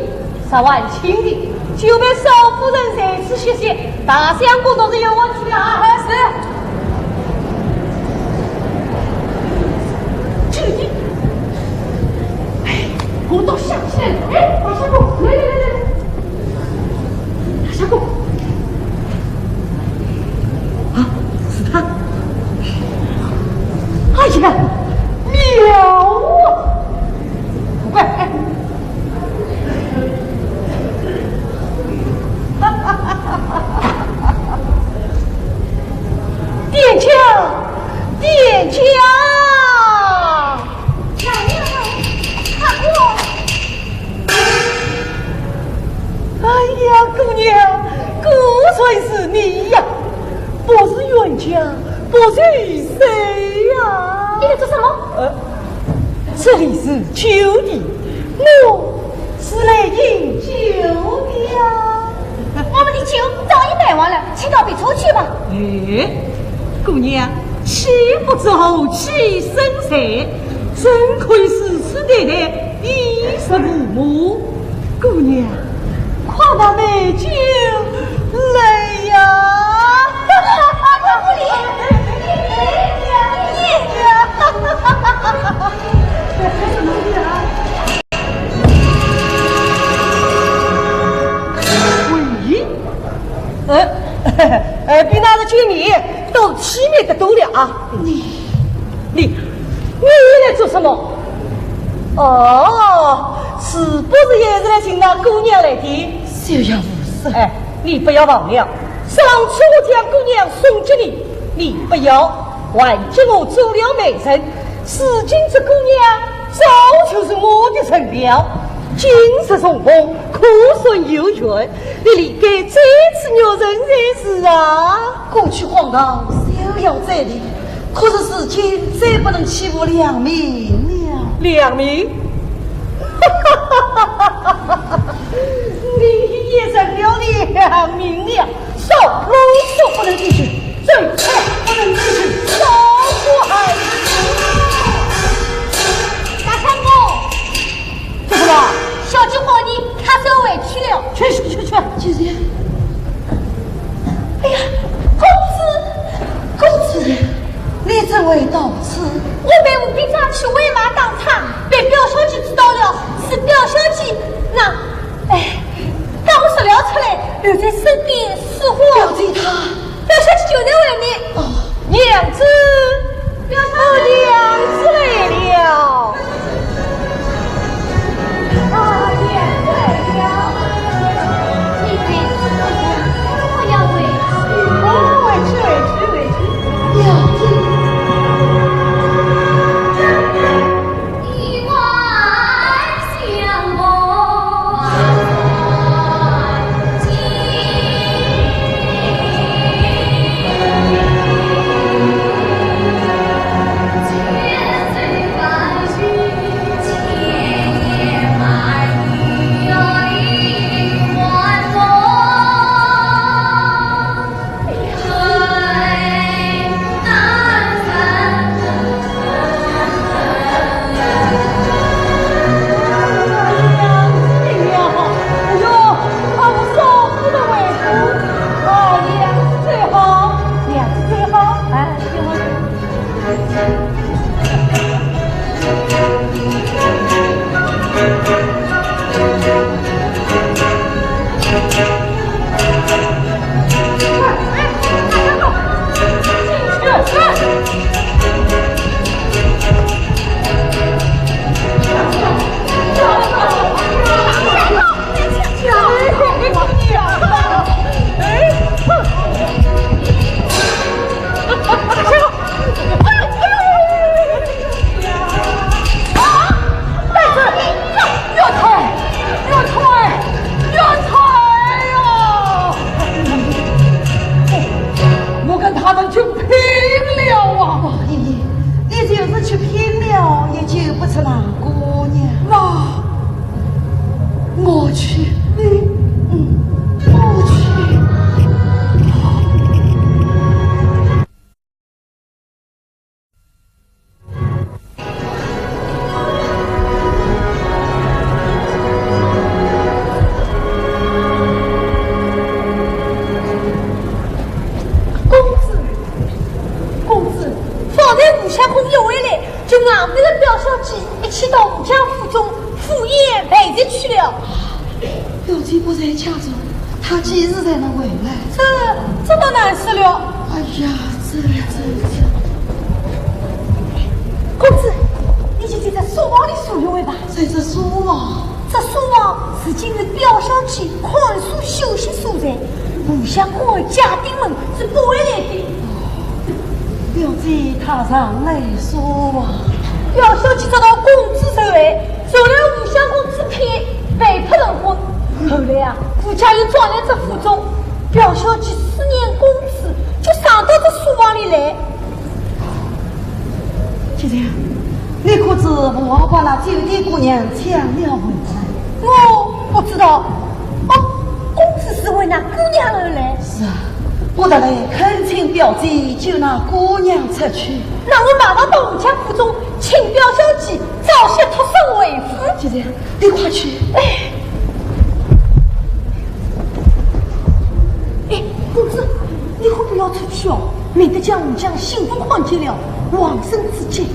早晚清静，就陪少夫人在此歇息，大相公倒是有我去了啊。是。这个地，哎，我倒想起来了，哎，大相公，来来来来来，大相公。 啊，是他。哎呀，妙啊！快，哎。店家，店家！来了，快过。 哎呀，姑娘，果然是你呀！不是冤家，不是谁呀？你在做什么？呃，这里是酒店，我是来饮酒的呀。我们的酒早已卖完了，请到别处去吧。哎，姑娘，岂不知后起生财，怎可以如此对待衣食父母？姑娘，快把美酒来呀！不理，你，你，你，你。 喂，呃，呃，比那个见面都体面得多了啊。你，你，你又来做什么？哦，是不是也是来寻那姑娘来的？休要胡说。哎，你不要忘了，上次我将姑娘送给你，你不要，还给我做了媒人。 如今这姑娘早就是我的人了，今日重逢，可算有缘，你理该再次玉成才是啊。过去荒唐，休要再提，可是如今再不能欺负良民了。良民？你也成了良民了。 少啰嗦，不能进去，走开，不能进去，少啰嗦。大相公，怎么了？小姐和你她走回去了。去去去去。姐姐。哎呀，公子，公子，你怎会到此？我陪吴兵长去喂马打柴，被表小姐知道了，是表小姐那，哎， 把我说了出来，留在身边说话。不要追他。表小姐就在外面。哦，娘子，表小姐。哦，娘子来了。啊，娘子来了。你回去，不要回去。哦，回去，回去，回去。娘子。到武将府中赴宴陪席去了。表姐不在家中，她几时才能回来？这，这倒难说了。哎呀，这，这，这……公子，你去在这书房里坐一会吧。在这书房？这书房是今日表小姐看书休息所在，武相公和家丁们是不会来的。 表姐她常来书房。表小姐知道公子受害，受了武相公之骗，被迫成婚。后来啊，武家又转来这府中，表小姐思念公子，就常到这书房里来。姐姐，你可知武二把那酒店姑娘抢了回来？我不知道。哦，公子是为那姑娘而来？是啊， 我特来恳请表姐救那姑娘出去。那我马上到武家府中，请表小姐早些脱身回府。姐姐，你快去。哎，哎，公子，你可不要出去哦，免得将武将心腹看见了，亡身之急。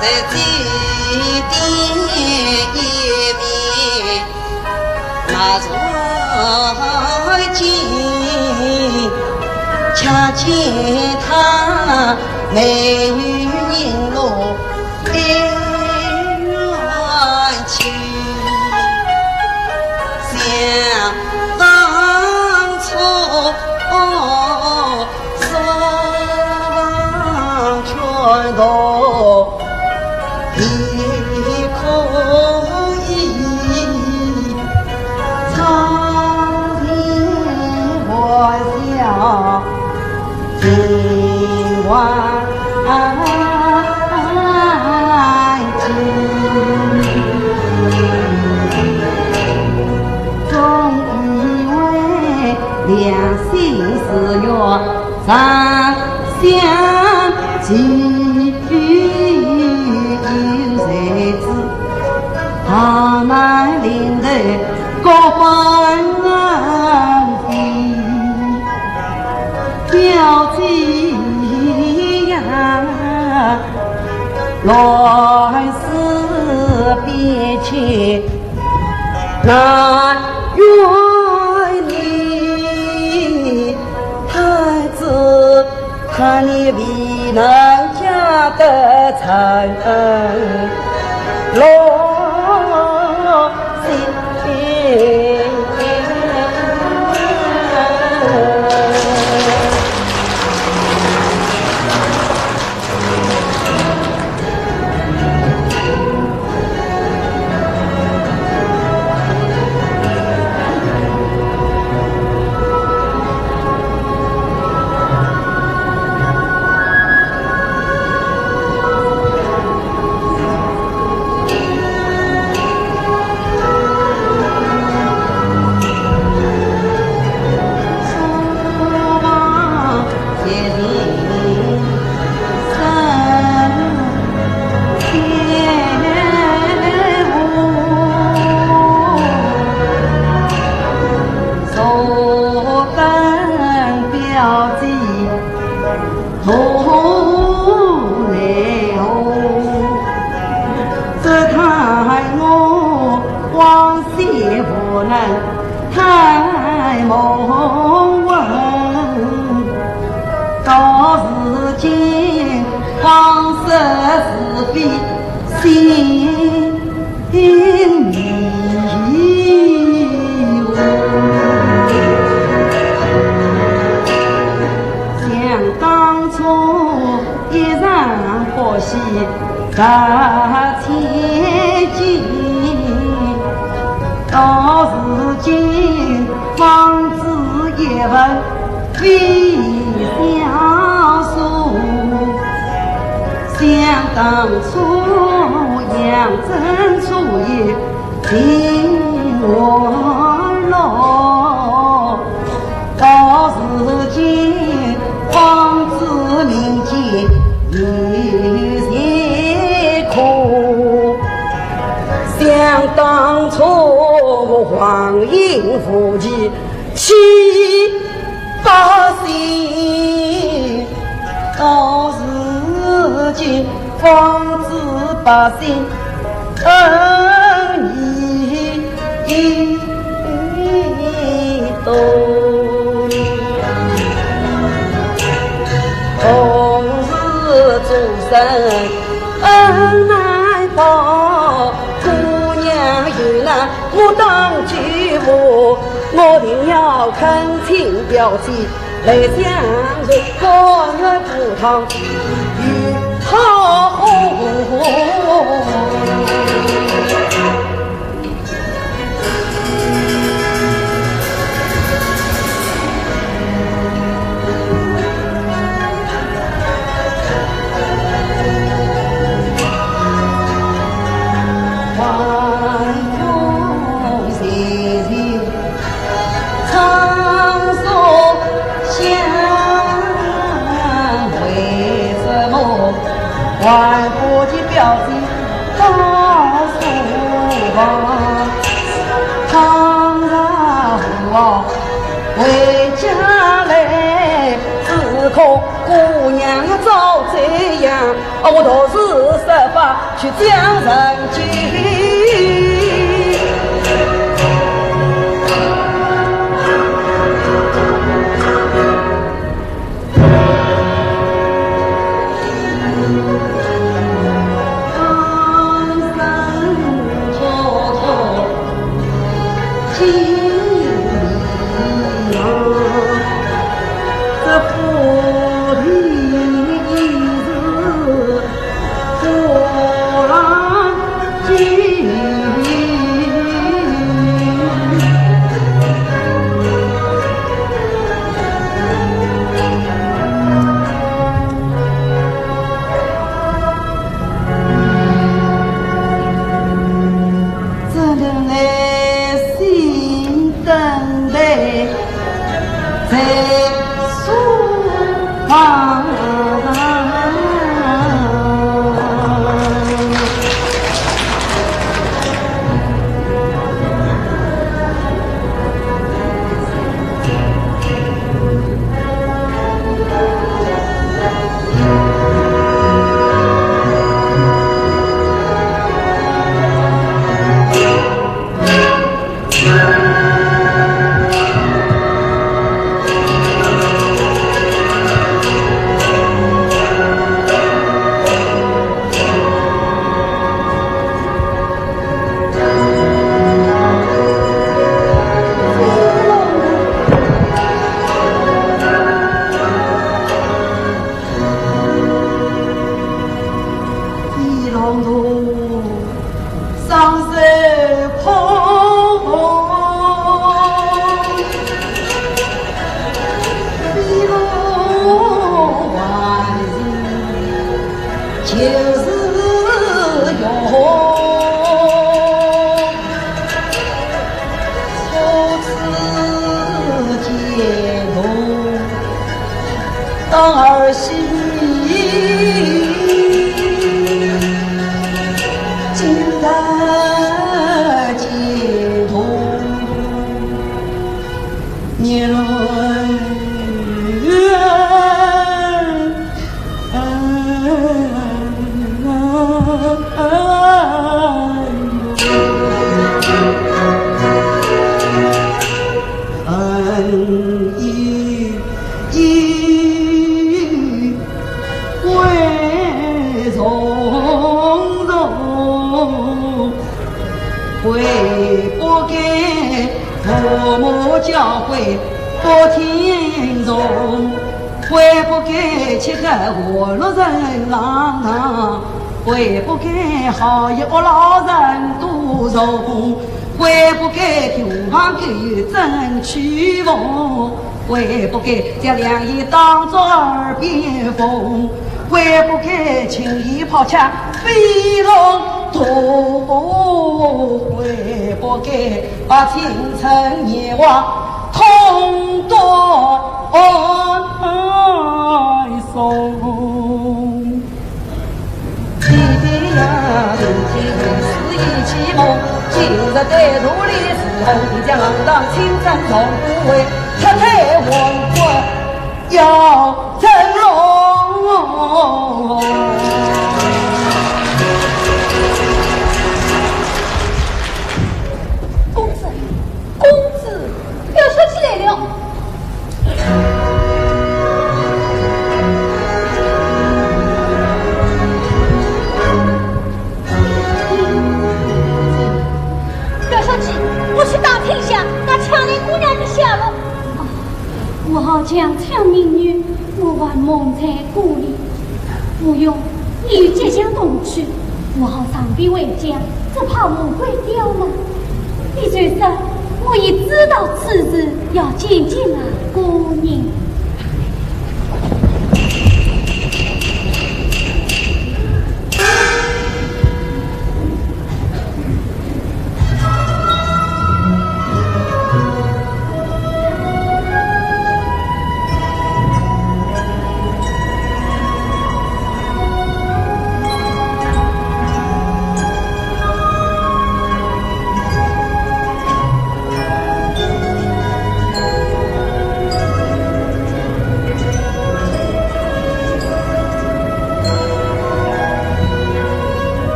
在这点一面，那如今恰见他没有人落的冤情，想当初 失望全都已可以，苍天还笑，今晚 总以为良心自有善相济，谁知大难临头各欢喜。表姐呀，乱世边界 那怨你太子，他你未能嫁得成，落心。太蒙恩，到如今方知是非心迷糊。想当初一场欢喜 隔千金，到如今方知一文非小数。想当初杨森初夜 情还落，到如今方知民间有谁可。想当初我荒淫无稽， 欺百姓，到如今方知百姓恩义多。同是做人 恩难报，姑娘有难我当救我，我定要恳请表姐来相助，甘愿赴汤蹈火。 回家来，只可姑娘要遭这样，我独自设法去将人救。只能耐心等待在书房。 公子，公子，表小姐来了。 表小姐，我去打听一下那抢来姑娘的下落。啊，我好强抢民女，我还蒙在鼓里。慕容，你与吉祥同去，我好上边回家，只怕误会刁难。你就说我已知道此事，要见见那姑娘。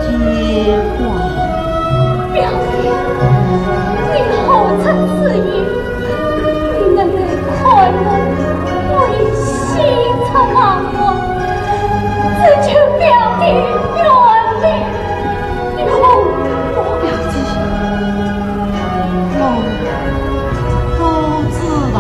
见光。表弟，你何出此言？你能够看我，我已喜出望外，只求表弟原谅我。表弟，我不知道。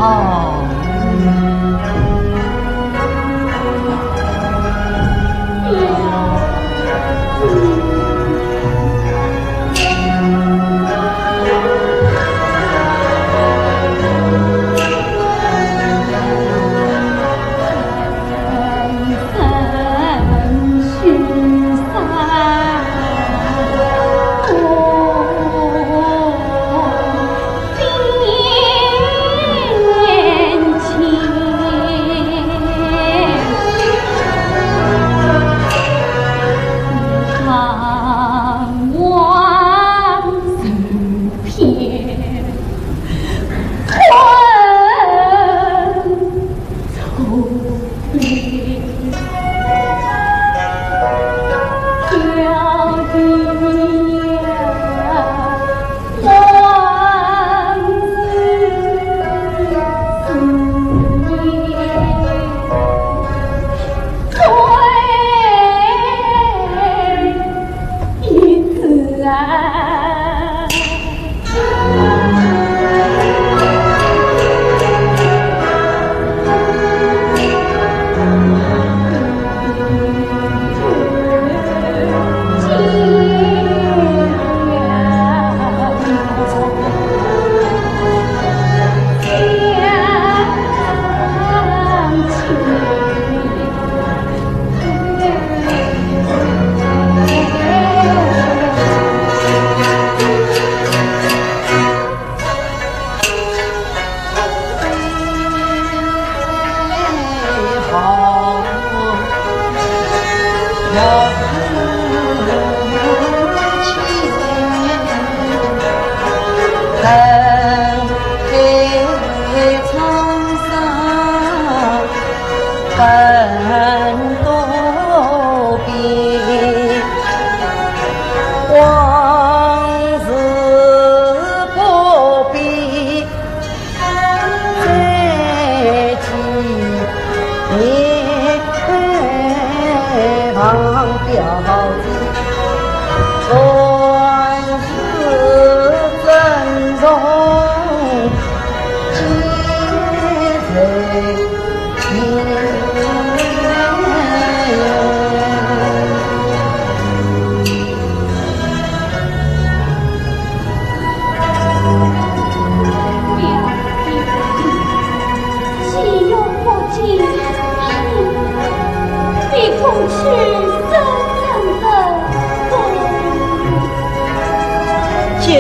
酒已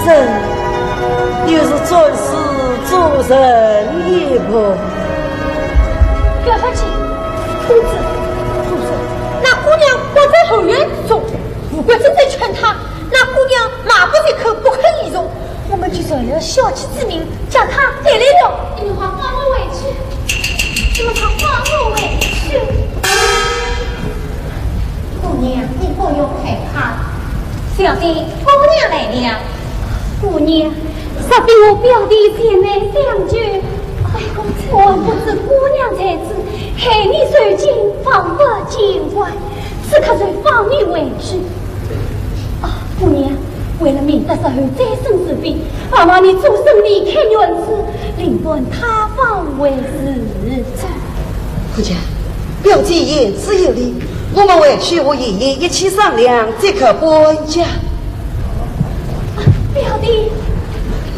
深，又是转世做人也不。 别客气，公子，公子，那姑娘关在后院之中，吴国正在劝她，那姑娘马不停蹄，不肯依从，我们就饶了小姐之名，将她带来了。你还放我回去？你们还放我回去？姑娘，你不用害怕。小姐，姑娘来了。 姑娘，若非我表弟前来相救，哎，我不知姑娘在此，害你受惊，方不见怪，此刻才放你回去。啊，姑娘，为了明日日后再生是非，盼望你转身离开院子，另寻他方为是。 夫人，表姐言之有理，我们回去和爷爷一起商量，即刻搬家。表弟，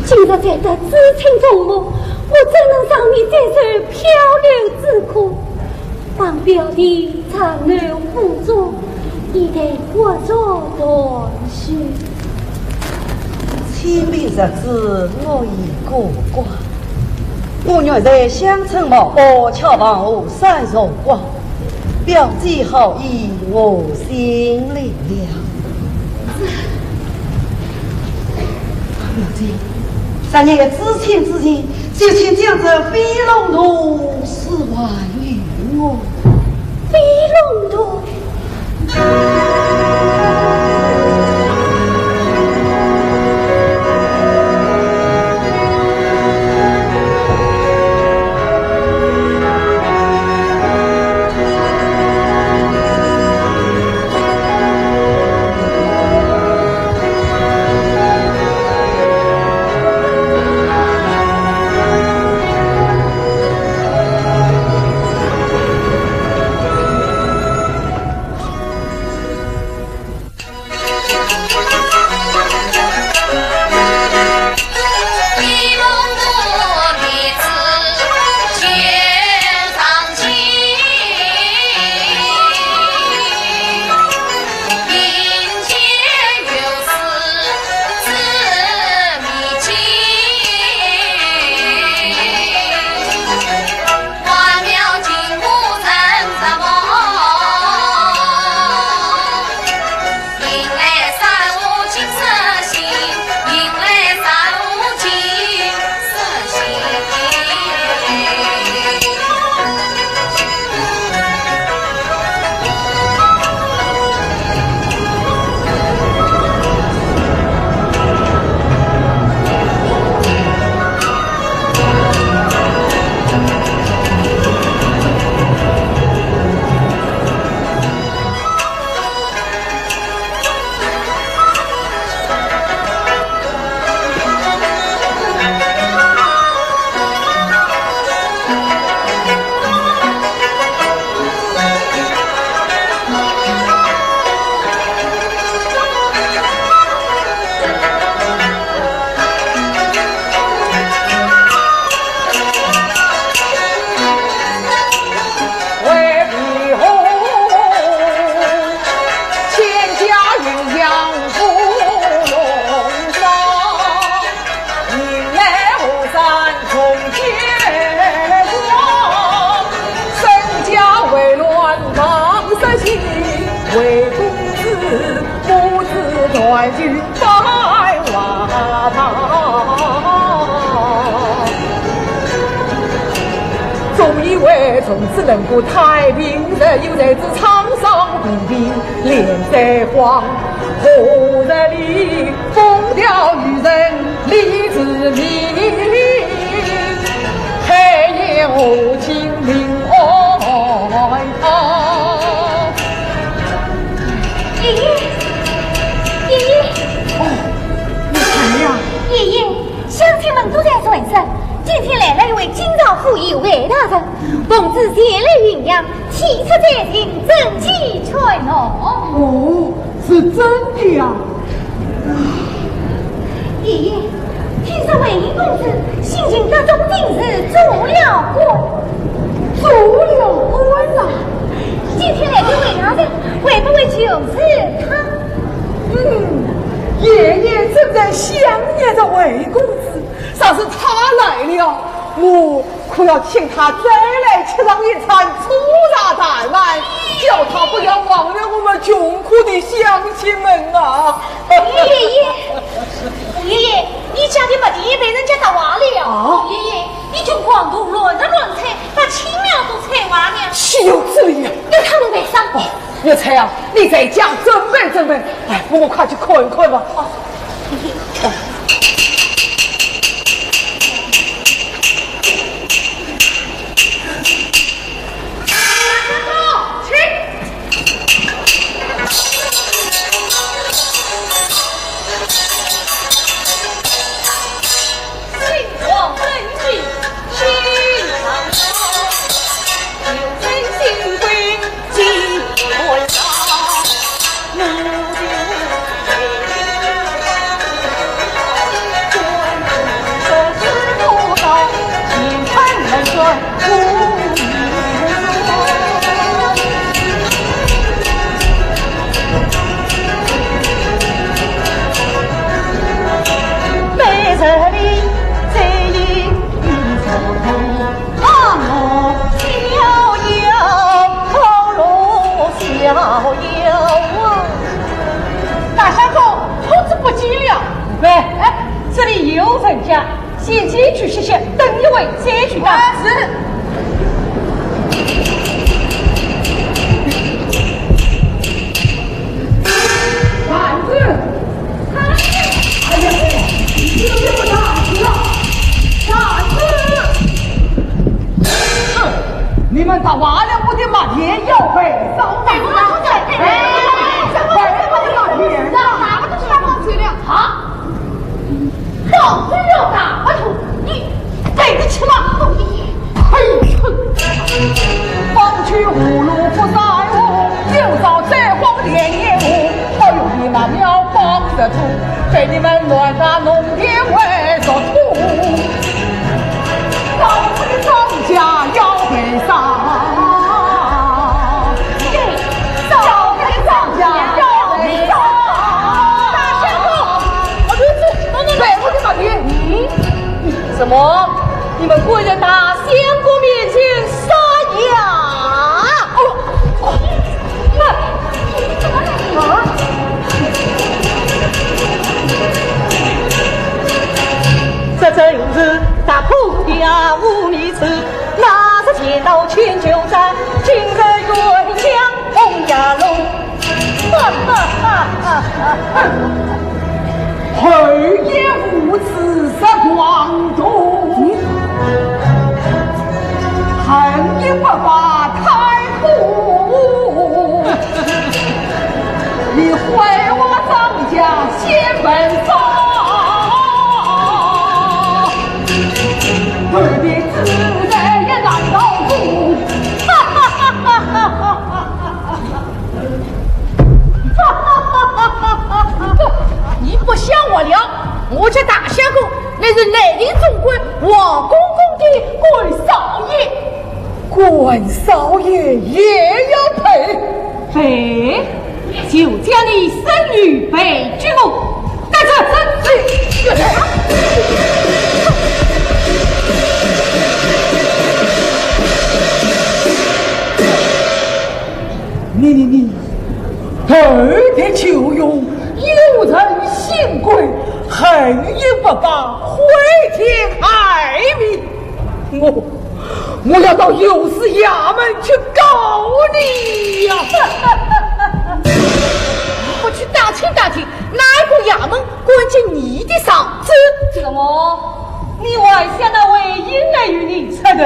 今日才得知青中母，我怎能让你再受漂流之苦？望表弟长留府中，以待国祚团 清明日子我已过光，我原在乡村茅屋桥旁后山坐观，表姐好意我心领了。表姐，若有知青之人，就请将这飞龙图赐还于我。飞龙图？总以为从此能够太平日久，谁知沧桑平平脸色黄。何日里风调雨顺李子明，黑夜无情命哀。爷爷，爷爷。哦，你来了。爷爷， 乡亲们都在传说，今天来了一位京兆府县尉大人，奉旨前来云阳，替出罪行，准其传话。哦，是真的呀。爷爷，听说魏公子性情大忠，近日做了官。做了官了？今天来的魏大人，会不会就是他？嗯，爷爷正在想念着魏公子。 若是他来了，我可要请他再来吃上一餐粗茶淡饭，叫他不要忘了我们穷苦的乡亲们啊！爷爷，爷爷，你家的麦田被人家踏坏了。啊？爷爷，你穷光头乱打乱踩，把青苗都踩坏了。岂有此理啊！那他们为啥？哦， 玉钗啊，你在家准备准备，哎，我们快去看一看吧。哦。大相公，兔子不见了。喂，哎，这里有人家，先进去歇歇，等一会再去打。啊，是。要帮着土，被你们乱打农田为作土。老子的庄稼要被杀。对，老子的庄稼要被杀。大相公，我们走，走，走，走。对，我的妈耶！嗯？什么？你们敢在大相公面前撒野？哦，哦。 啊？这正是踏破铁鞋无觅处，哪知前路险阻险，今日远江红霞路。哈哈哈哈哈！ 厚颜无耻实狂徒，横行不法太虎，你毁我庄稼先分手，断臂之人也难逃脱。哈哈哈哈哈哈！ 你不想我了，我家大相公乃是南庭总管王公公的干少爷。干少爷也要赔？赔？就将你生女赔给我。带走，带走。 你你你，头戴九龙，有人心贵，横行不法，毁天害命。我，我要到御史衙门去告你呀！我去打听打听，哪个衙门关进你的上司？怎么，你还想那魏婴来与你出头？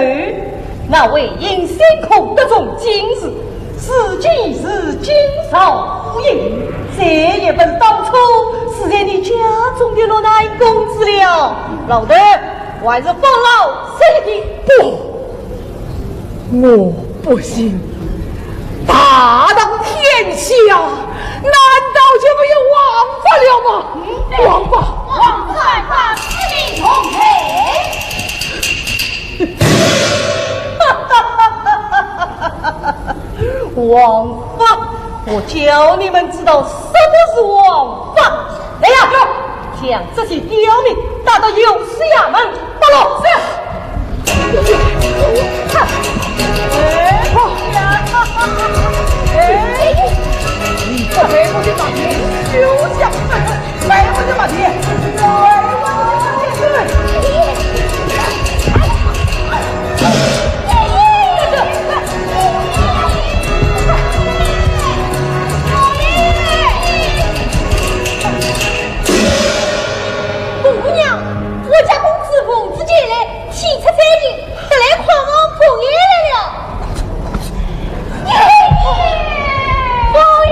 那魏婴辛苦得中进士，如今是金朝府尹，再也不是当初死在你家中的落难公子了。老头，还是放老实一点。不，我不信。大唐天下，难道就没有王法了吗？嗯，对。王法。王法，法，与民同罪。 王法，我叫你们知道什么是王法。来呀，将这些刁民带到御史衙门，打落。是。哎，哎，你这黑不的把你休想！ 红姑娘，我家公子奉旨前来，启程接应。 特来看望凤爷来了。凤爷呀，凤爷。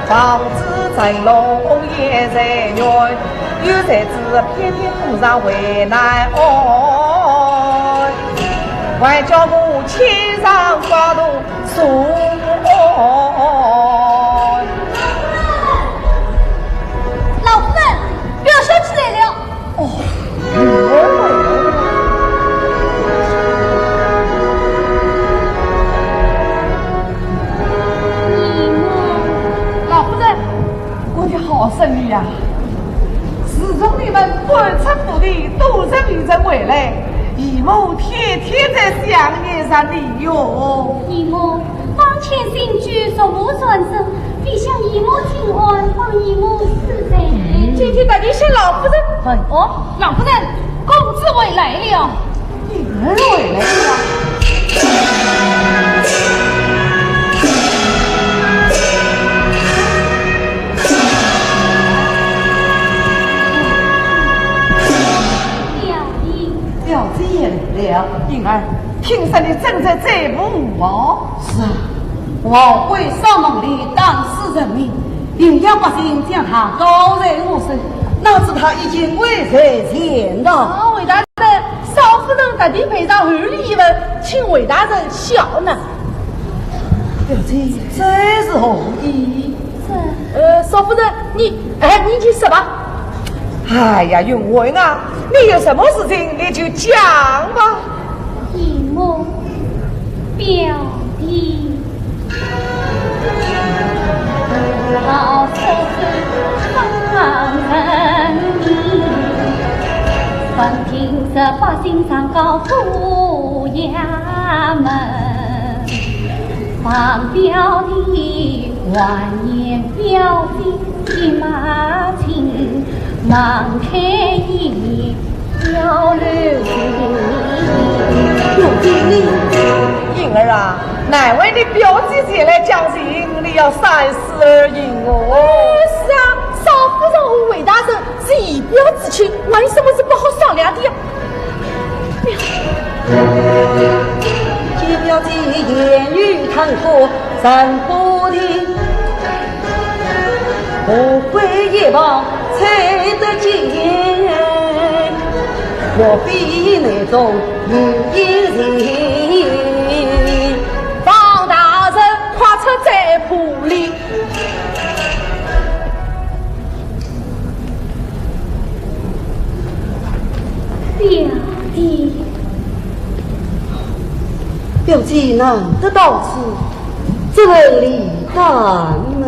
王子成龙也在愿，有才子偏偏碰上为难安。还叫我牵肠挂肚诉安。老夫人，表小姐来了。 哦，女儿来了。姨母。老夫人，我的好孙女呀，自从你们搬出府里，都城里城回来，姨母天天在想念着你哟。姨母，方卿新居，入户传书， 你想姨母请安，望姨母恕罪。今天特地向老夫人问安。哦，老夫人，公子回来了。女儿回来了。表弟。表姐也来了，英儿，听说你正在追捕哦。是啊， 王贵少农里打死人命，平阳百姓将他交在我手，哪知他已经回在前了。啊，回大人，少夫人特地备上厚礼一份，请回大人笑纳。表姐，这是何意？这……呃，少夫人，你……哎，你去说吧。哎呀，云云啊，你有什么事情你就讲吧。 姨母，表弟。好说是方人民，闻听这百姓上告府衙门，方表弟还言表姐 一马情，忙开一条路。表弟你……英儿啊，难为你表姐前来讲情，你要三思而行哦。是啊，少夫人和回大人是以表至亲，还有什么是不好商量的呀？ 见表姐言语谈吐，人不停，不会一旁吹得进，莫非内中有隐情？方大人，快出这破例。 表弟。表姐难得到此，怎能理当呢？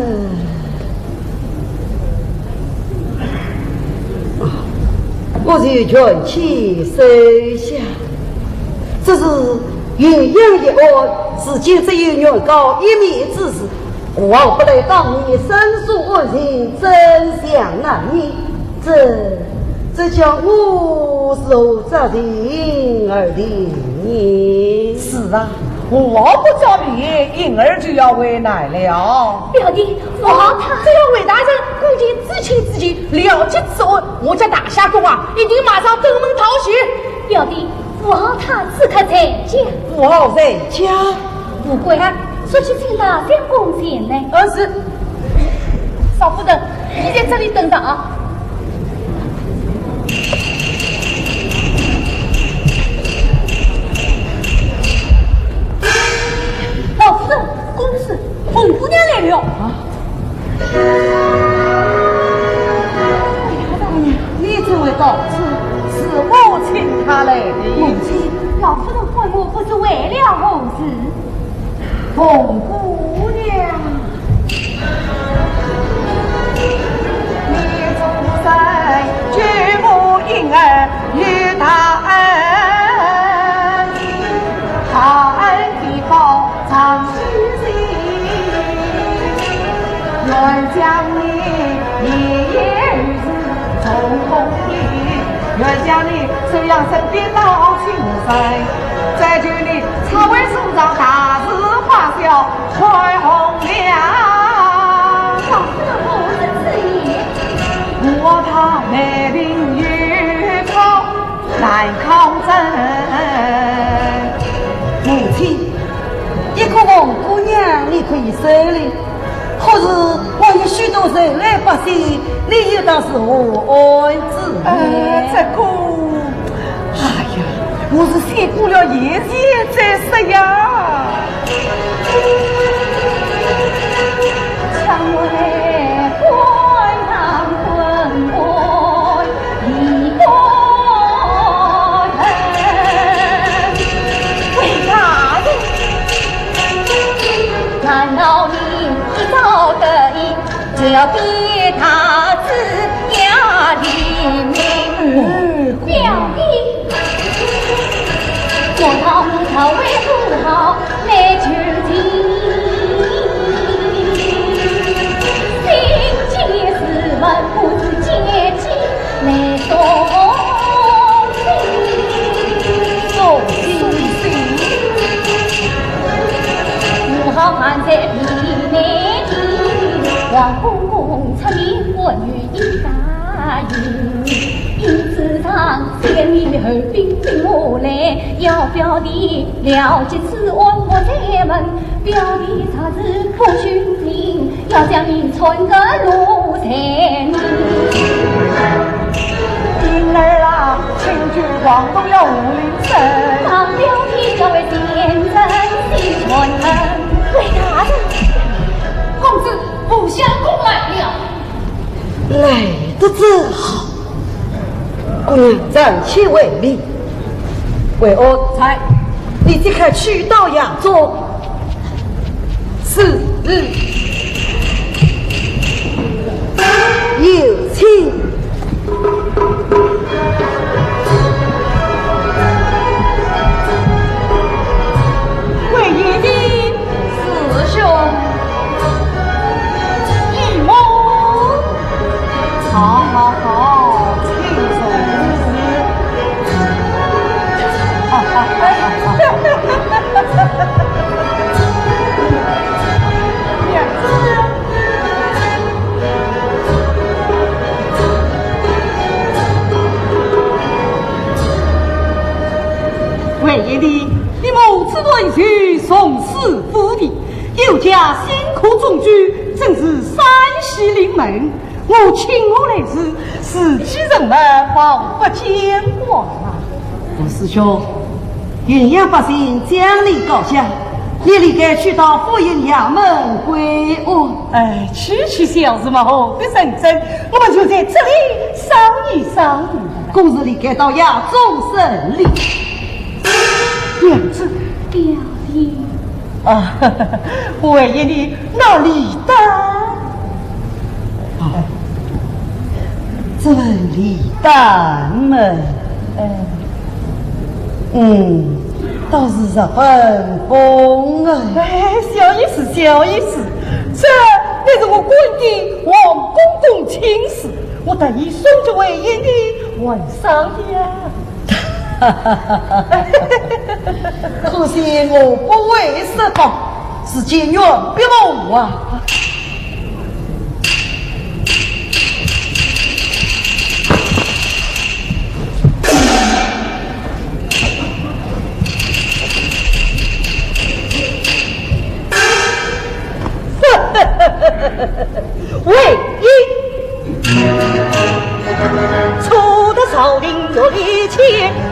我就全权收下。只是云阳一案，如今只有原告一面之词， 国王不来当面申诉案情，真相难辨，这，这叫我如何找寻儿的呢？是啊，我不找你，英儿就要为难了。表弟，我……啊，这要回大人，顾及至亲之情，了结此案，我家大夏公啊，一定马上登门讨寻。表弟， 我好他此刻在家。我好在家。不过啊，速去请大相公前来。呃，是。少夫人，你在这里等着啊。老夫人，公子，红姑娘来了。啊？ 你这位到此，是母亲她来的。母亲，老夫人唤我不是为了何事？红姑娘，你终身救我英儿一大恩，大恩的报 常记心。愿将你一夜无事从风里，愿将你收养身边到亲人，再求你拆毁书场，大事化小，开红墙。老夫人何出此言？我怕内廷有告，难抗争。母亲， 一个红姑娘，你可以收留，可是还有许多受累百姓，你又当是何安置呢？呃，这个，哎呀，我是先过了眼前再说呀。今儿啊，请去王东要武林生。王标题要为先生心传恨。回大人，公子，武相公来了。来得正好。姑娘暂且回避。魏安，在。你即刻去到衙中。 是，嗯。有请。魏延定。是，兄。一谋。 好，好，好，请坐。娘子。魏延定，你母子团圆，从此不离，有家辛苦中居，真是三喜临门。 我请我来时，自己人们望不见光啊。吴师兄，云阳百姓将你告降，你理该去到府尹衙门跪安。哎，区区小事嘛，何必认真？我们就在这里商议商议。公事理该到衙中审理。娘子。表弟。 啊，魏延定，那李旦？啊，这位李旦嘛，嗯，倒是十分风啊。哎，小意思，小意思，这乃是我干爹王公公亲事，我特意送这魏延定还上的呀。 可惜我不会说道，是情愿别无啊。喂，一。 初得朝廷御礼千，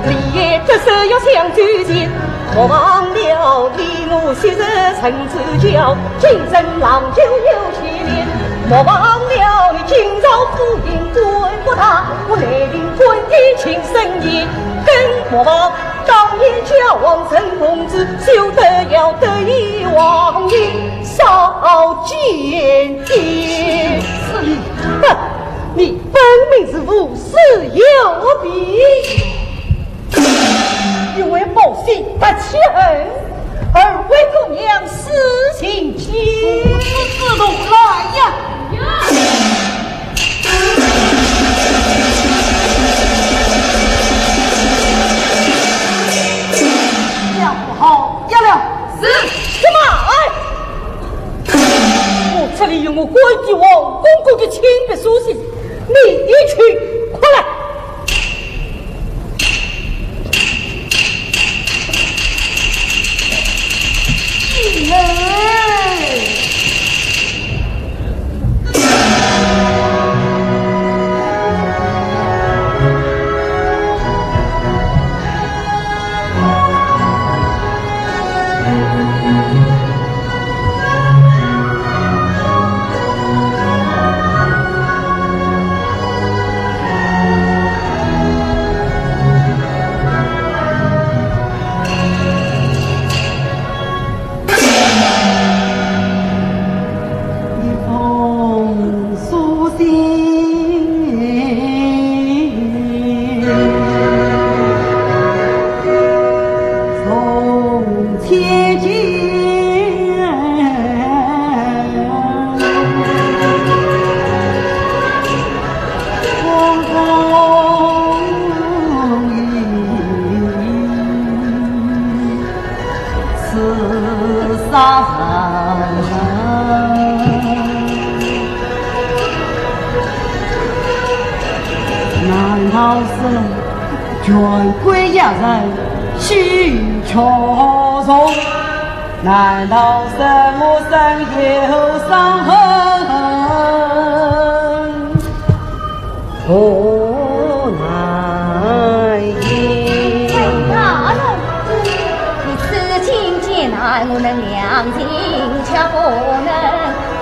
礼也得是要相周全。莫忘了你我昔日陈子教，今生郎舅有牵连。莫忘了你今朝府尹官不大，我雷霆官的亲生爷，更莫忘当年交往陈公子，休得要得意忘形，少见见。是你，哼，你 分明是无事有别，因为报喜不起恨，而为姑娘私情结。公子自动来呀！押好，押了。是。什么？哎，我这里有我关于王公公的亲笔书信， 你一去，快来！哎，老师，权贵一人去求荣，难道是我身有伤痕不难言？大人，你此情劫难，我等两情却不能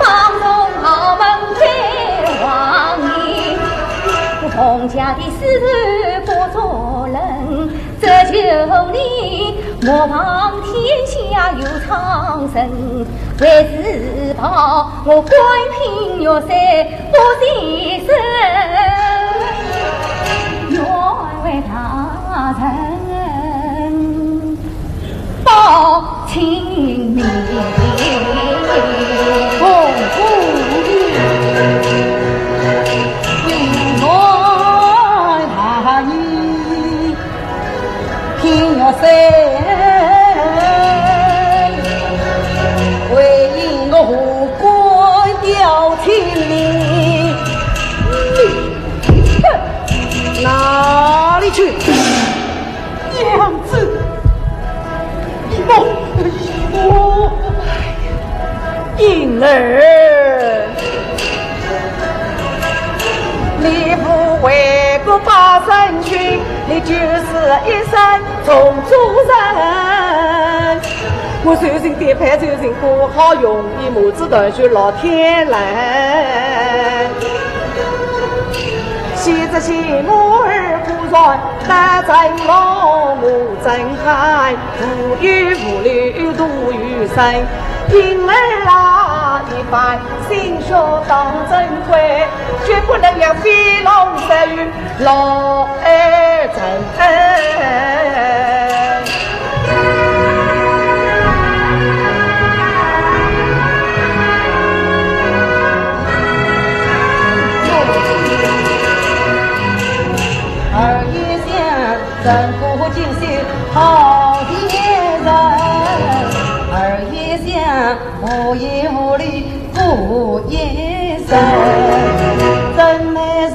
放纵豪门。 王爷，我彭家的私事不做人，只求你莫忘天下有苍生，为自保我官品玉碎不牺牲。员外大人。 报清明。公公，你来大义，听我说，为我何官调清明。你，哼，哪里去？ 娘子，你莫，你莫。莺儿，你不为国报身君，你九死一生重做人。我受尽颠沛，受尽苦，好容易母子团聚，老天来。 昔日起我儿苦酸，打成落我真害，无有无力度余生。莺儿啊，一番心血当珍贵，决不能让飞龙失于落儿尘埃。 二爷想，人不尽心好天人。二爷想，无言无力过一生。真乃是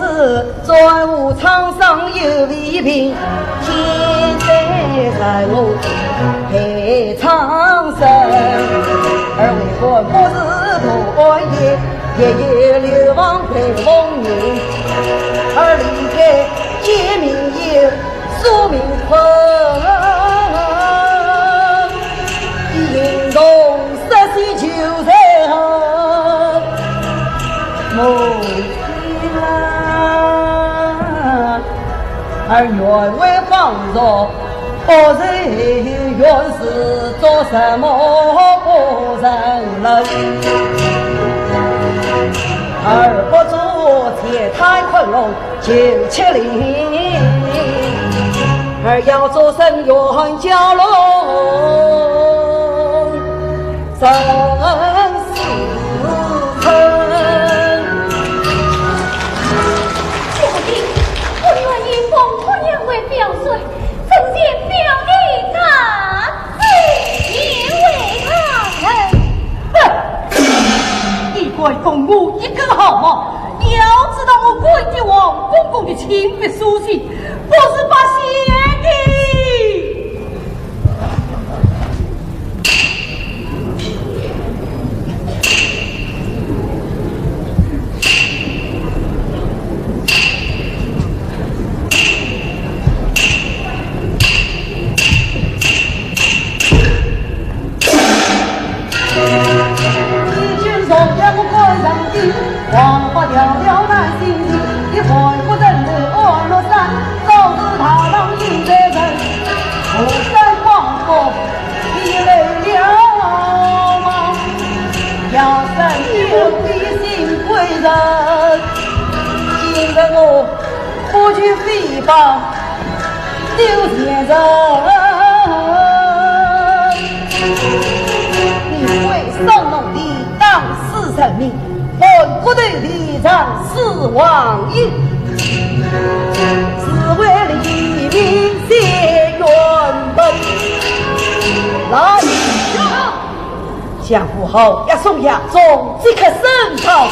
转无沧桑又未平，天灾人祸害苍生。二为官不是不安逸， 夜夜流亡陪风吟，而离开奸民也宿命困，一同失信求人，母亲啊，而愿为方若 不是，原是做什么不成人，而不做解脱困龙九七灵，而要做深渊蛟龙生死存。 不行，我愿以封姑娘为表率， 参见表弟大人。贤惠大人。哼！你敢动我一根汗毛？要知道我管你王公公的亲笔书信，不是白写的。 要是你有背信归人，今日我不求回报，丢前程。你为商农地打死人命， 换骨头里藏尸王爷，是为黎民伸冤。来，相府侯押送押送，即刻升堂。